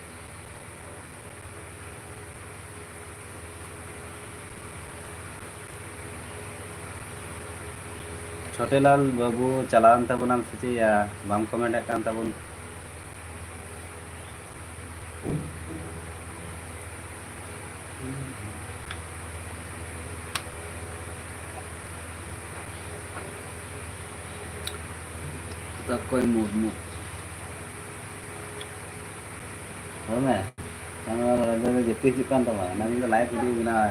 ᱪᱷᱳᱴᱮᱞᱟᱞ ᱵᱟᱹᱵᱩ ᱪᱟᱞᱟᱣᱮᱱ ᱛᱟᱵᱚᱱᱟᱢ ᱥᱮ ᱪᱮᱫ ᱭᱟ? ᱵᱟᱢ ᱠᱚᱢᱮᱱᱴ ᱮᱫ ᱠᱟᱱ ᱛᱟᱵᱚᱱ᱾ ᱚᱠᱚᱭ ᱢᱩᱨᱢᱩ? ᱦᱳᱭ ᱢᱮ᱾ ᱟᱢᱟᱜ ᱨᱟᱡᱟ ᱫᱚ ᱡᱟᱹᱯᱤᱫ ᱦᱤᱡᱩᱜ ᱠᱟᱱ ᱛᱟᱢᱟ᱾ ᱮᱱᱟᱝ ᱫᱚ ᱞᱟᱭᱤᱵᱷ ᱵᱷᱤᱰᱤᱭᱳ ᱵᱮᱱᱟᱣᱟ᱾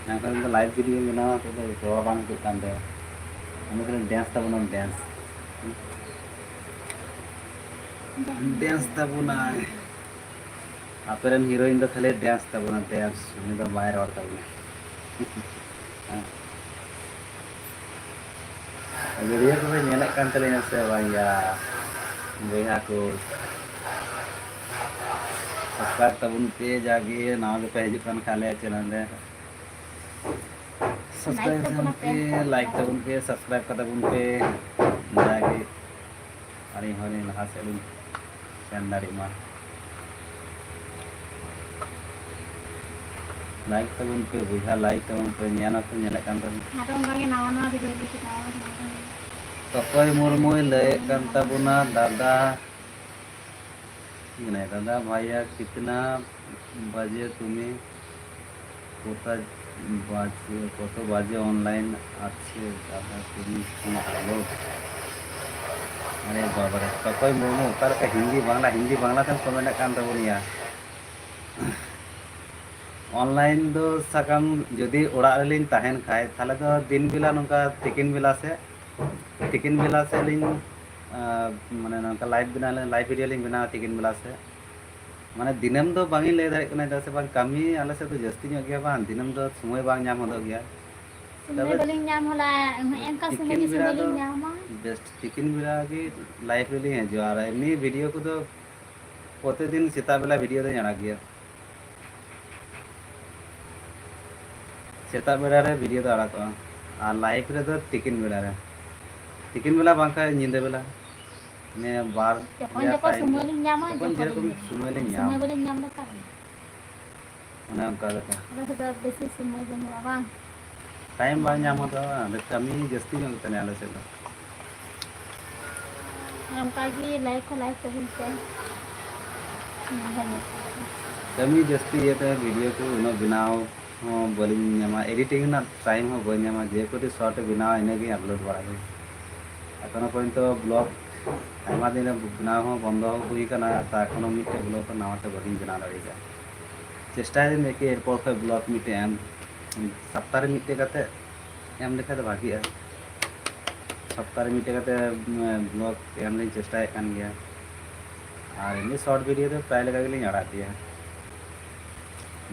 ᱮᱱᱟᱝ ᱠᱷᱚᱱ ᱫᱚ ᱞᱟᱭᱤᱵᱷ ᱵᱷᱤᱰᱤᱭᱳ ᱵᱮᱱᱟᱣᱟ, ᱛᱚ ᱫᱚ ᱨᱚᱲ ᱵᱟᱝ ᱦᱤᱡᱩᱜ ᱠᱟᱱ ᱛᱟᱭᱟ᱾ ᱩᱱᱤ ᱠᱷᱟᱹᱞᱤ ᱰᱮᱱᱥ ᱛᱟᱵᱚᱱᱟᱢ, ᱰᱮᱱᱥ᱾ ᱰᱮᱱᱥ ᱛᱟᱵᱚᱱᱟᱭ᱾ ᱟᱯᱮ ᱨᱮᱱ ᱦᱤᱨᱳᱭᱤᱱ ᱫᱚ ᱠᱷᱟᱹᱞᱤ ᱰᱮᱱᱥ ᱛᱟᱵᱚᱱᱟ, ᱰᱮᱱᱥ᱾ ᱩᱱᱤ ᱫᱚ ᱵᱟᱭ ᱨᱚᱲ ᱛᱟᱵᱚᱱᱟ᱾ ᱦᱮᱸ᱾ ᱵᱷᱤᱰᱤᱭᱳ ᱠᱚᱯᱮ ᱧᱮᱞᱮᱫ ᱠᱟᱱ ᱛᱟᱹᱞᱤᱧᱟ ᱥᱮ ᱵᱟᱝ ᱭᱟ, ᱵᱚᱭᱦᱟ ᱠᱚ? ᱥᱟᱵᱥᱠᱨᱟᱭᱤᱵ ᱛᱟᱵᱚᱱ ᱯᱮ, ᱡᱟᱜᱮ ᱱᱟᱣᱟ ᱜᱮᱯᱮ ᱦᱤᱡᱩᱜ ᱠᱟᱱ ᱠᱷᱟᱱ ᱟᱞᱮᱭᱟᱜ ᱪᱮᱱᱮᱞ ᱨᱮ᱾ ᱥᱟᱵᱥᱠᱨᱟᱭᱤᱵ ᱛᱟᱵᱚᱱ ᱯᱮ, ᱞᱟᱭᱤᱠ ᱛᱟᱵᱚᱱ ᱯᱮ, ᱥᱟᱵᱥᱠᱨᱟᱭᱤᱵ ᱠᱟᱛᱟ ᱵᱚᱱ ᱯᱮ᱾ ᱡᱟᱜᱮ ᱟᱹᱞᱤᱧ ᱦᱚᱸᱞᱤᱧ ᱞᱟᱦᱟ ᱥᱮᱫ ᱞᱤᱧ ᱥᱮᱱ ᱫᱟᱲᱮᱜ ᱢᱟ᱾ ᱞᱟᱭᱤᱠ ᱛᱟᱵᱚᱱ ᱯᱮ ᱵᱚᱭᱦᱟ, ᱞᱟᱭᱤᱠ ᱛᱟᱵᱚᱱ ᱯᱮ, ᱧᱮᱞ ᱦᱚᱸᱠᱚ ᱧᱮᱞᱮᱫ ᱠᱟᱱ ᱛᱟᱵᱚᱱᱟ᱾ ᱟᱫᱚ ᱚᱱᱠᱟᱜᱮ ᱱᱟᱣᱟ ᱱᱟᱣᱟ ᱵᱷᱤᱰᱤᱭᱳ ᱠᱚ ᱪᱮᱠᱟᱣ ᱠᱟᱱᱟ᱾ ᱚᱠᱚᱭ ᱢᱩᱨᱢᱩᱭ ᱞᱟᱹᱭᱮᱫ ᱠᱟᱱ ᱛᱟᱵᱚᱱᱟ ᱫᱟᱫᱟ? ᱢᱮᱱᱟᱭ ᱫᱟᱫᱟ ᱵᱷᱟᱭᱭᱟ ᱠᱤᱛᱱᱟ ᱵᱟᱡᱮ ᱛᱩᱢᱤ ᱠᱚᱛᱟ ᱵᱟᱡᱮ, ᱠᱚᱛᱚ ᱵᱟᱡᱮ ᱚᱱᱞᱟᱭᱤᱱ ᱟᱪᱷᱮ ᱫᱟᱫᱟ ᱛᱩᱢᱤ ᱠᱤ ᱟᱞᱳ? ᱟᱨᱮ ᱵᱟᱵᱟᱨᱮ, ᱚᱠᱚᱭ ᱢᱩᱨᱢᱩ ᱚᱠᱟ ᱞᱮᱠᱟ ᱦᱤᱱᱫᱤ ᱵᱟᱝᱞᱟ, ᱦᱤᱱᱫᱤ ᱵᱟᱝᱞᱟ ᱛᱮᱢ ᱠᱚᱢᱮᱱᱴ ᱠᱟᱱ ᱛᱟᱵᱚᱱ ᱜᱮᱭᱟ᱾ ᱚᱱᱞᱟᱭᱤᱱ ᱫᱚ ᱥᱟᱠᱟᱢ ᱡᱩᱫᱤ ᱚᱲᱟᱜ ᱨᱮᱞᱤᱧ ᱛᱟᱦᱮᱱ ᱠᱷᱟᱡ, ᱛᱟᱦᱚᱞᱮ ᱫᱚ ᱫᱤᱱ ᱵᱮᱞᱟ ᱱᱚᱝᱠᱟ ᱛᱤᱠᱤᱱ ᱵᱮᱞᱟ ᱥᱮᱫ, ᱛᱤᱠᱤᱱ ᱵᱮᱞᱟ ᱥᱮᱫ ᱞᱤᱧ, ᱟᱸ, ᱢᱟᱱᱮ ᱱᱚᱝᱠᱟ ᱞᱟᱭᱤᱵᱷ ᱵᱮᱱᱟᱣ, ᱞᱟᱭᱤᱵᱷ ᱵᱷᱤᱰᱤᱭᱳ ᱞᱤᱧ ᱵᱮᱱᱟᱣᱟ ᱛᱤᱠᱤᱱ ᱵᱮᱞᱟ ᱥᱮᱫ᱾ ᱢᱟᱱᱮ ᱫᱤᱱᱟᱹᱢ ᱫᱚ ᱵᱟᱝ ᱤᱧ ᱞᱟᱹᱭ ᱫᱟᱲᱮᱭᱟᱜ ᱠᱟᱱᱟ, ᱪᱮᱫᱟᱜ ᱥᱮ ᱵᱟᱝ ᱠᱟᱹᱢᱤ ᱟᱞᱮ ᱥᱮᱫ ᱫᱚ ᱡᱟᱹᱥᱛᱤ ᱧᱚᱜ ᱜᱮᱭᱟ, ᱵᱟᱝ ᱫᱤᱱᱟᱹᱢ ᱫᱚ ᱥᱚᱢᱚᱭ ᱵᱟᱝ ᱧᱟᱢ ᱦᱚᱫᱚᱜ ᱜᱮᱭᱟ᱾ ᱥᱚᱢᱚᱭ ᱛᱚᱵᱮ ᱵᱟᱹᱞᱤᱧ ᱧᱟᱢ ᱦᱚᱞᱟ, ᱮᱢᱠᱟ ᱥᱚᱢᱚᱭ ᱛᱤᱠᱤᱱ ᱜᱮ ᱵᱮᱲᱟ ᱥᱚᱢᱚᱭ ᱫᱚ ᱞᱤᱧ ᱧᱟᱢᱟ᱾ ᱵᱮᱥ, ᱛᱤᱠᱤᱱ ᱵᱮᱲᱟ ᱜᱮ ᱞᱟᱭᱤᱵᱷ ᱨᱮᱞᱤᱧ ᱦᱤᱡᱩᱜᱼᱟ, ᱟᱨ ᱮᱢᱱᱤ ᱵᱷᱤᱰᱤᱭᱳ ᱠᱚᱫᱚ ᱯᱨᱚᱛᱤᱫᱤᱱ ᱥᱮᱛᱟᱜ ᱵᱮᱞᱟ ᱵᱷᱤᱰᱤᱭᱳ ᱫᱚᱧ ᱟᱲᱟᱜ ᱜᱮᱭᱟ᱾ ᱥᱮᱛᱟᱜ ᱵᱮᱲᱟ ᱨᱮ ᱵᱷᱤᱰᱤᱭᱳ ᱫᱚ ᱟᱲᱟᱜᱚᱜᱼᱟ, ᱟᱨ ᱞᱟᱭᱤᱵᱷ ᱨᱮᱫᱚ ᱛᱤᱠᱤᱱ ᱵᱮᱲᱟ ᱨᱮ, ᱛᱤᱠᱤᱱ ᱵᱮᱞᱟ ᱵᱟᱝᱠᱷᱟᱱ ᱧᱤᱫᱟᱹ ᱵᱮᱞᱟ, ᱱᱤᱭᱟᱹ ᱵᱟᱨ ᱡᱚᱠᱷᱚᱱ ᱨᱮᱭᱟᱜ ᱡᱚᱠᱷᱚᱱ ᱴᱟᱭᱤᱢ ᱥᱚᱢᱚᱭ ᱨᱮ᱾ ᱞᱤᱧ ᱧᱟᱢᱟ, ᱡᱚᱠᱷᱚᱱ ᱡᱚᱠᱷᱚᱱ ᱡᱮᱨᱚᱠᱚᱢ ᱞᱤᱧ ᱥᱚᱢᱚᱭ ᱞᱤᱧ ᱧᱟᱢᱟ᱾ ᱥᱚᱢᱚᱭ ᱵᱟᱹᱞᱤᱧ ᱧᱟᱢ ᱞᱮᱠᱷᱟᱱ᱾ ᱚᱱᱮ ᱚᱱᱠᱟ ᱞᱮᱠᱟ᱾ ᱟᱞᱮ ᱥᱮᱫ ᱫᱚ ᱵᱮᱥᱤ ᱥᱚᱢᱚᱭ ᱵᱟᱹᱱᱩᱜᱼᱟ, ᱵᱟᱝ? ᱴᱟᱭᱤᱢ ᱵᱟᱝ ᱧᱟᱢ ᱦᱚᱫᱚᱜᱼᱟ, ᱟᱫᱚ ᱠᱟᱹᱢᱤ ᱡᱟᱹᱥᱛᱤ ᱧᱚᱜ ᱜᱮᱛᱟᱞᱮᱭᱟ ᱟᱞᱮ ᱥᱮᱫ ᱫᱚ᱾ ᱟᱨ ᱚᱱᱠᱟ ᱜᱮ ᱞᱟᱭᱤᱠ ᱠᱚ ᱞᱟᱭᱤᱠ ᱛᱟᱵᱚᱱ ᱯᱮ᱾ ᱠᱟᱹᱢᱤ ᱡᱟᱹᱥᱛᱤ ᱤᱭᱟᱹᱛᱮ ᱵᱷᱤᱰᱤᱭᱳ ᱠᱚ ᱩᱱᱟᱹᱜ ᱵᱮᱱᱟᱣ ᱦᱚᱸ ᱵᱟᱹᱞᱤᱧ ᱧᱟᱢᱟ, ᱮᱰᱤᱴᱤᱝ ᱨᱮᱱᱟᱜ ᱴᱟᱭᱤᱢ ᱦᱚᱸ ᱵᱟᱹᱧ ᱧᱟᱢᱟ, ᱡᱮ ᱠᱚᱴᱤ ᱥᱚᱨᱴ ᱵᱮᱱᱟᱣᱟ ᱤᱱᱟᱹᱜᱮ ᱟᱯᱞᱳᱰ ᱵᱟᱲᱟᱭᱟ᱾ ᱮᱠᱷᱚᱱᱳ ᱯᱚᱨᱡᱚᱱᱛᱚ ᱵᱞᱚᱜ ᱟᱭᱢᱟ ᱫᱤᱱ ᱨᱮ ᱵᱮᱱᱟᱣ ᱦᱚᱸ ᱵᱚᱱᱫᱚ ᱦᱩᱭ ᱠᱟᱱᱟ, ᱛᱟ ᱮᱠᱷᱚᱱᱳ ᱢᱤᱫᱴᱮᱡ ᱵᱞᱚᱜ ᱦᱚᱸ ᱱᱟᱣᱟ ᱛᱮ ᱵᱟᱹᱞᱤᱧ ᱵᱮᱱᱟᱣ ᱫᱟᱲᱮ ᱠᱟᱫᱟ᱾ ᱪᱮᱥᱴᱟᱭ ᱫᱟᱹᱧ ᱫᱮᱠᱷᱤ ᱮᱨᱯᱚᱨ ᱠᱷᱚᱡ ᱵᱞᱚᱜ ᱢᱤᱫᱴᱮᱡ ᱮᱢ, ᱥᱚᱯᱛᱟᱦᱚ ᱨᱮ ᱢᱤᱫᱴᱮᱡ ᱠᱟᱛᱮ ᱮᱢ ᱞᱮᱠᱷᱟᱡ ᱫᱚ ᱵᱷᱟᱜᱤᱜᱼᱟ᱾ ᱥᱚᱯᱛᱟᱦᱚ ᱨᱮ ᱢᱤᱫᱴᱮᱡ ᱠᱟᱛᱮ, ᱮᱸ, ᱵᱞᱚᱜ ᱮᱢ ᱞᱤᱧ ᱪᱮᱥᱴᱟᱭᱮᱫ ᱠᱟᱱ ᱜᱮᱭᱟ᱾ ᱟᱨ ᱮᱢᱱᱤ ᱥᱚᱨᱴ ᱵᱷᱤᱰᱤᱭᱳ ᱫᱚ ᱯᱨᱟᱭ ᱞᱮᱠᱟ ᱜᱮᱞᱤᱧ ᱟᱲᱟᱜ ᱜᱮᱭᱟ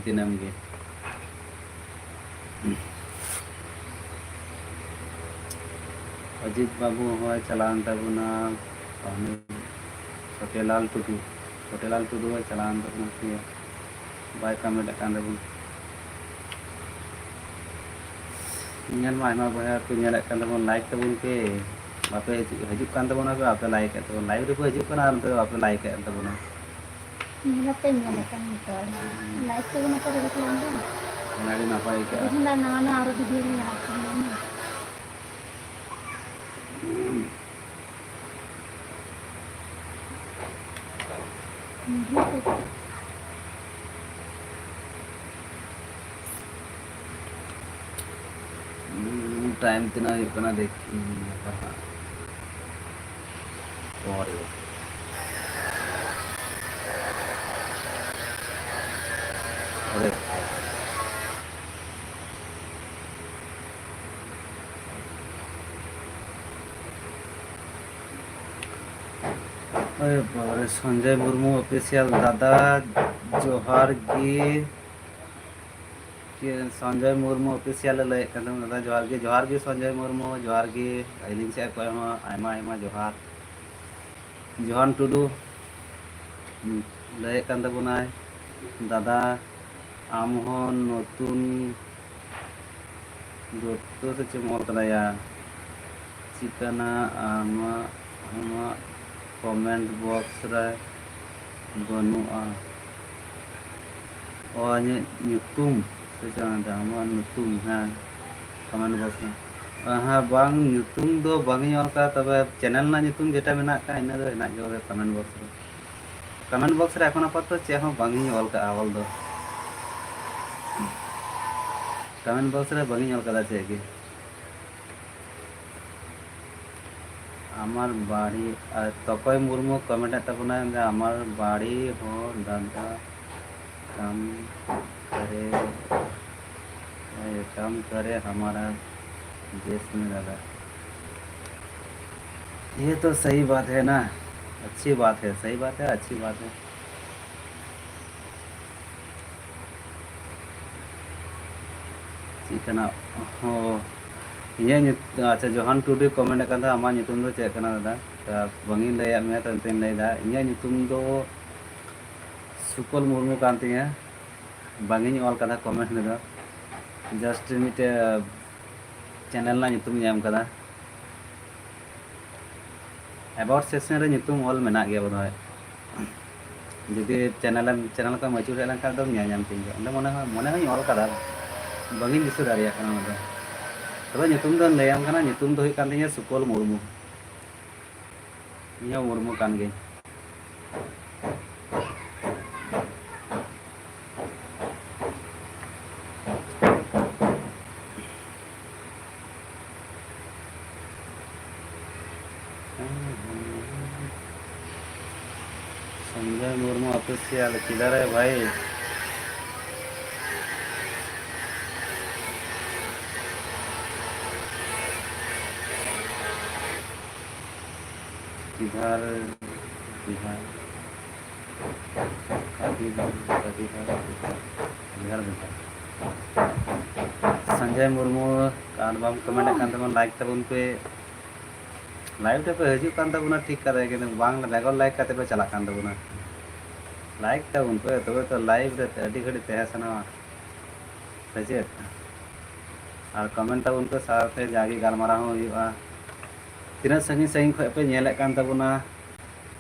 ᱫᱤᱱᱟᱹᱢ ᱜᱮ᱾ ᱚᱡᱤᱛ ᱵᱟᱹᱵᱩ ᱦᱚᱸᱭ ᱪᱟᱞᱟᱣᱮᱱ ᱛᱟᱵᱚᱱᱟ᱾ ᱪᱷᱳᱴᱮᱞᱟᱞ ᱴᱩᱰᱩ, ᱪᱷᱳᱴᱮᱞᱟᱞ ᱴᱩᱰᱩ ᱦᱚᱸᱭ ᱪᱟᱞᱟᱣᱮᱱ ᱛᱟᱵᱚᱱᱟ, ᱴᱷᱤᱠ ᱜᱮᱭᱟ, ᱵᱟᱭ ᱠᱚᱢᱮᱱᱴ ᱠᱟᱱ ᱛᱟᱵᱚᱱᱟ᱾ ᱧᱮᱞ ᱢᱟ ᱟᱭᱢᱟ ᱵᱚᱭᱦᱟ ᱠᱚ ᱧᱮᱞᱮᱫ ᱠᱟᱱ ᱛᱟᱵᱚᱱ, ᱞᱟᱭᱤᱠ ᱛᱟᱵᱚᱱ ᱯᱮ᱾ ᱟᱯᱮ ᱦᱤᱡᱩᱜ, ᱦᱤᱡᱩᱜ ᱠᱟᱱ ᱛᱟᱵᱚᱱᱟ ᱯᱮ, ᱟᱯᱮ ᱞᱟᱭᱤᱠ ᱮᱫ ᱛᱟᱵᱚᱱᱟ, ᱞᱟᱭᱤᱵᱷ ᱨᱮᱠᱚ ᱦᱤᱡᱩᱜ ᱠᱟᱱᱟ ᱟᱨ ᱱᱚᱛᱮ ᱫᱚ ᱵᱟᱯᱮ ᱞᱟᱭᱤᱠ ᱮᱫ ᱛᱟᱵᱚᱱᱟ᱾ ᱧᱮᱞ ᱦᱚᱸᱯᱮ ᱧᱮᱞ ᱟᱠᱟᱫ ᱱᱤᱛᱚᱜ᱾ ᱞᱟᱭᱤᱵᱷ ᱛᱮᱜᱮ ᱱᱚᱛᱮ ᱨᱮᱜᱮ ᱛᱟᱦᱮᱱ ᱫᱚ᱾ ᱟᱹᱰᱤ ᱱᱟᱯᱟᱭ ᱟᱹᱭᱠᱟᱹᱜᱼᱟ᱾ ᱛᱮᱦᱮᱧ ᱫᱚ ᱱᱟᱣᱟ ᱱᱟᱣᱟ ᱟᱨᱚ ᱵᱷᱤᱰᱤᱭᱳ ᱞᱮ ᱟᱲᱟᱜ ᱠᱟᱫᱟ᱾ ᱴᱟᱭᱤᱢ ᱛᱤᱱᱟᱹᱜ ᱦᱩᱭᱩᱜ ᱠᱟᱱᱟ ᱫᱮᱠᱷᱤ᱾ ᱯᱚᱨᱮ᱾ ᱯᱚᱨᱮ᱾ ᱳᱭ ᱵᱟᱵᱟᱨᱮ, ᱥᱚᱧᱡᱚᱭ ᱢᱩᱨᱢᱩ ᱚᱯᱷᱤᱥᱤᱭᱟᱞ ᱫᱟᱫᱟ, ᱡᱚᱦᱟᱨ ᱜᱮ᱾ ᱠᱤ ᱥᱚᱧᱡᱚᱭ ᱢᱩᱨᱢᱩ ᱚᱯᱷᱤᱥᱤᱭᱟᱞ ᱮ ᱞᱟᱹᱭᱮᱫ ᱠᱟᱱ ᱛᱟᱵᱚᱱᱟ, ᱫᱟᱫᱟ ᱡᱚᱦᱟᱨ ᱜᱮ, ᱡᱚᱦᱟᱨ ᱜᱮ ᱥᱚᱧᱡᱚᱭ ᱢᱩᱨᱢᱩ, ᱡᱚᱦᱟᱨ ᱜᱮ᱾ ᱟᱹᱞᱤᱧ ᱥᱮᱫ ᱠᱷᱚᱱ ᱦᱚᱸ ᱟᱭᱢᱟ ᱟᱭᱢᱟ ᱡᱚᱦᱟᱨ᱾ ᱡᱚᱦᱟᱱ ᱴᱩᱰᱩ ᱞᱟᱹᱭᱮᱫ ᱠᱟᱱ ᱛᱟᱵᱚᱱᱟᱭ, ᱫᱟᱫᱟ ᱟᱢ ᱦᱚᱸ ᱱᱚᱛᱩᱱ ᱫᱚᱛᱛᱚ ᱥᱮ ᱪᱮᱫ ᱮᱢ ᱚᱞ ᱠᱟᱫᱟ ᱭᱟ? ᱪᱮᱫ ᱠᱟᱱᱟ ᱟᱢᱟᱜ, ᱟᱢᱟᱜ ᱠᱚᱢᱮᱱᱴ ᱵᱚᱠᱥ ᱨᱮ ᱵᱟᱹᱱᱩᱜᱼᱟ? ᱚ, ᱤᱧᱟᱹᱜ ᱧᱩᱛᱩᱢ ᱥᱮ ᱪᱮᱫ ᱚᱱᱟ ᱫᱚ? ᱟᱢᱟᱜ ᱧᱩᱛᱩᱢ, ᱦᱮᱸ, ᱠᱚᱢᱮᱱᱴ ᱵᱚᱠᱥ ᱨᱮ᱾ ᱦᱮᱸ, ᱵᱟᱝ, ᱧᱩᱛᱩᱢ ᱫᱚ ᱵᱟᱝ ᱤᱧ ᱚᱞ ᱠᱟᱜᱼᱟ, ᱛᱚᱵᱮ ᱪᱮᱱᱮᱞ ᱨᱮᱱᱟᱜ ᱧᱩᱛᱩᱢ ᱡᱮᱴᱟ ᱢᱮᱱᱟᱜ ᱟᱠᱟᱫ, ᱤᱱᱟᱹ ᱫᱚ ᱦᱮᱱᱟᱜ ᱜᱮᱭᱟ ᱠᱚᱢᱮᱱᱴ ᱵᱚᱠᱥ ᱨᱮ᱾ ᱠᱚᱢᱮᱱᱴ ᱵᱚᱠᱥ ᱨᱮ ᱮᱠᱷᱚᱱ ᱟᱯᱟᱛᱚᱛᱚ ᱪᱮᱫ ᱦᱚᱸ ᱵᱟᱝ ᱤᱧ ᱚᱞ ᱠᱟᱜᱼᱟ, ᱚᱞ ᱫᱚ᱾ ᱠᱚᱢᱮᱱᱴ ᱵᱚᱠᱥ ᱨᱮ ᱵᱟᱝ ᱤᱧ ᱚᱞ ᱠᱟᱫᱟ ᱪᱮᱫ ᱜᱮ᱾ আমার বাড়ি, ᱟᱨ ᱛᱚᱠᱚᱭ ᱢᱩᱨᱢᱩ ᱠᱚᱢᱮᱱᱴ ᱮᱫ ᱛᱟᱵᱚᱱᱟᱭ, ᱢᱮᱱᱫᱟ, "আমার বাড়ি ᱦᱚᱸ ᱫᱟᱫᱟ ᱠᱟᱢ ᱠᱟᱨᱮ, ᱠᱟᱢ ᱠᱟᱨᱮ ᱦᱟᱢᱟᱨᱟ ᱫᱮᱥ ᱢᱮ ᱫᱟᱫᱟ।" ये तो सही बात है ना, अच्छी बात है, सही बात है, अच्छी बात है। ᱪᱮᱫ ᱠᱟᱱᱟ? ᱦᱚᱸ, ᱤᱧᱟᱹᱜ ᱧᱩᱛ-, ᱟᱪᱪᱷᱟ, ᱡᱚᱦᱟᱱ ᱴᱩᱰᱩᱭ ᱠᱚᱢᱮᱱᱴ ᱟᱠᱟᱫᱟ, "ᱟᱢᱟᱜ ᱧᱩᱛᱩᱢ ᱫᱚ ᱪᱮᱫ ᱠᱟᱱᱟ ᱫᱟᱫᱟ?" ᱛᱟ ᱵᱟᱝ ᱤᱧ ᱞᱟᱹᱭᱟᱫ ᱢᱮᱭᱟ, ᱛᱚ ᱱᱤᱛᱚᱜ ᱤᱧ ᱞᱟᱹᱭᱫᱟ, ᱤᱧᱟᱹᱜ ᱧᱩᱛᱩᱢ ᱫᱚ ᱥᱩᱠᱚᱞ ᱢᱩᱨᱢᱩ ᱠᱟᱱ ᱛᱤᱧᱟᱹ᱾ ᱵᱟᱝ ᱤᱧ ᱚᱞ ᱠᱟᱫᱟ ᱠᱚᱢᱮᱱᱴ ᱨᱮᱫᱚ, just ᱢᱤᱫᱴᱮᱡ ᱪᱮᱱᱮᱞ ᱨᱮᱱᱟᱜ ᱧᱩᱛᱩᱢ ᱤᱧ ᱮᱢ ᱠᱟᱫᱟ᱾ About section ᱨᱮ ᱧᱩᱛᱩᱢ ᱚᱞ ᱢᱮᱱᱟᱜ ᱜᱮᱭᱟ ᱵᱚᱫᱷᱚᱭ᱾ ᱡᱩᱫᱤ channel ᱮᱢ, channel ᱠᱚᱢ ᱟᱹᱪᱩᱨ ᱦᱮᱡ ᱞᱮᱱᱠᱷᱟᱱ ᱫᱚᱢ ᱧᱮᱞ ᱧᱟᱢ ᱛᱤᱧ ᱜᱮᱭᱟ᱾ ᱚᱸᱰᱮ ᱢᱚᱱᱮ ᱦᱚᱭ, ᱢᱚᱱᱮ ᱦᱚᱭ ᱚᱞ ᱠᱟᱫᱟ, ᱵᱟᱝᱤᱧ ᱫᱤᱥᱟᱹ ᱫᱟᱲᱮᱭᱟᱜ ᱠᱟᱱᱟ ᱚᱱᱟ ᱫᱚ᱾ ᱛᱚᱵᱮ ᱧᱩᱛᱩᱢ ᱫᱚᱧ ᱞᱟᱹᱭᱟᱢ ᱠᱟᱱᱟ, ᱧᱩᱛᱩᱢ ᱫᱚ ᱦᱩᱭᱩᱜ ᱠᱟᱱ ᱛᱤᱧᱟᱹ ᱥᱩᱠᱚᱞ ᱢᱩᱨᱢᱩ᱾ ᱤᱧ ᱦᱚᱸ ᱢᱩᱨᱢᱩ ᱠᱟᱱ ᱜᱤᱭᱟᱹᱧ᱾ संजय मुर्मू ऑफिशियल किधर है भाई? बिहार, बिहार, बिहार, बिहार, बिहार। संजय मुर्मू, ᱟᱨ ᱵᱟᱢ comment ᱮᱫ ᱠᱟᱱ ᱛᱟᱵᱚᱱ, like ᱛᱟᱵᱚᱱ ᱯᱮ᱾ Live ᱨᱮᱯᱮ ᱦᱤᱡᱩᱜ ᱠᱟᱱ ᱛᱟᱵᱚᱱᱟ ᱴᱷᱤᱠ ᱠᱟᱛᱷᱟ, ᱠᱤᱱᱛᱩ ᱵᱟᱝ, ᱵᱮᱜᱚᱨ like ᱠᱟᱛᱮ ᱯᱮ ᱪᱟᱞᱟᱜ ᱠᱟᱱ ᱛᱟᱵᱚᱱᱟ᱾ Like ᱛᱟᱵᱚᱱ ᱯᱮ, ᱛᱚᱵᱮ ᱛᱚ live ᱨᱮ ᱟᱹᱰᱤ ᱜᱷᱟᱹᱲᱤᱡ ᱛᱟᱦᱮᱸ ᱥᱟᱱᱟᱣᱟ, ᱥᱮ ᱪᱮᱫ? ᱟᱨ comment ᱛᱟᱵᱚᱱ ᱯᱮ, ᱥᱟᱶᱛᱮ ᱡᱟᱜᱮ ᱜᱟᱞᱢᱟᱨᱟᱣ ᱦᱚᱸ ᱦᱩᱭᱩᱜᱼᱟ᱾ ᱛᱤᱱᱟᱹᱜ ᱥᱟᱺᱜᱤᱧ ᱥᱟᱺᱜᱤᱧ ᱠᱷᱚᱱ ᱯᱮ ᱧᱮᱞᱮᱫ ᱠᱟᱱ ᱛᱟᱵᱚᱱᱟ,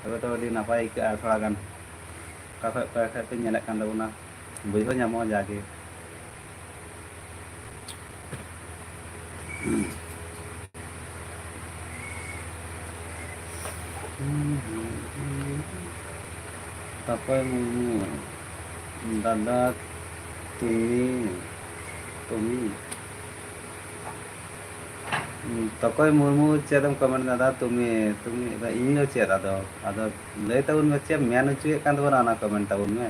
ᱛᱚᱵᱮ ᱛᱚ ᱟᱹᱰᱤ ᱱᱟᱯᱟᱭ ᱟᱹᱭᱠᱟᱹᱜᱼᱟ ᱛᱷᱚᱲᱟ ᱜᱟᱱ᱾ ᱚᱠᱟ ᱠᱷᱚᱱ, ᱚᱠᱟ ᱠᱷᱚᱱ ᱯᱮ ᱧᱮᱞᱮᱫ ᱠᱟᱱ ᱛᱟᱵᱚᱱᱟ, ᱵᱩᱡᱷᱟᱹᱣ ᱧᱟᱢᱚᱜᱼᱟ ᱡᱟᱜᱮ᱾ ᱛᱚᱠᱚᱭ ᱢᱩᱨᱢᱩ, ᱫᱟᱫᱟ ᱛᱩᱢᱤ, ᱛᱩᱢᱤ᱾ ᱛᱚᱠᱚᱭ ᱢᱩᱨᱢᱩ ᱪᱮᱫ ᱮᱢ comment ᱫᱟᱫᱟ ᱛᱩᱢᱤ, ᱛᱩᱢᱤ, ᱤᱧ ᱫᱚ ᱪᱮᱫ ᱟᱫᱚ, ᱟᱫᱚ ᱞᱟᱹᱭ ᱛᱟᱵᱚᱱ ᱢᱮ, ᱪᱮᱫ ᱮᱢ ᱢᱮᱱ ᱦᱚᱪᱚᱭᱮᱫ ᱠᱟᱱ ᱛᱟᱵᱚᱱᱟ, ᱚᱱᱟ comment ᱛᱟᱵᱚᱱ ᱢᱮ᱾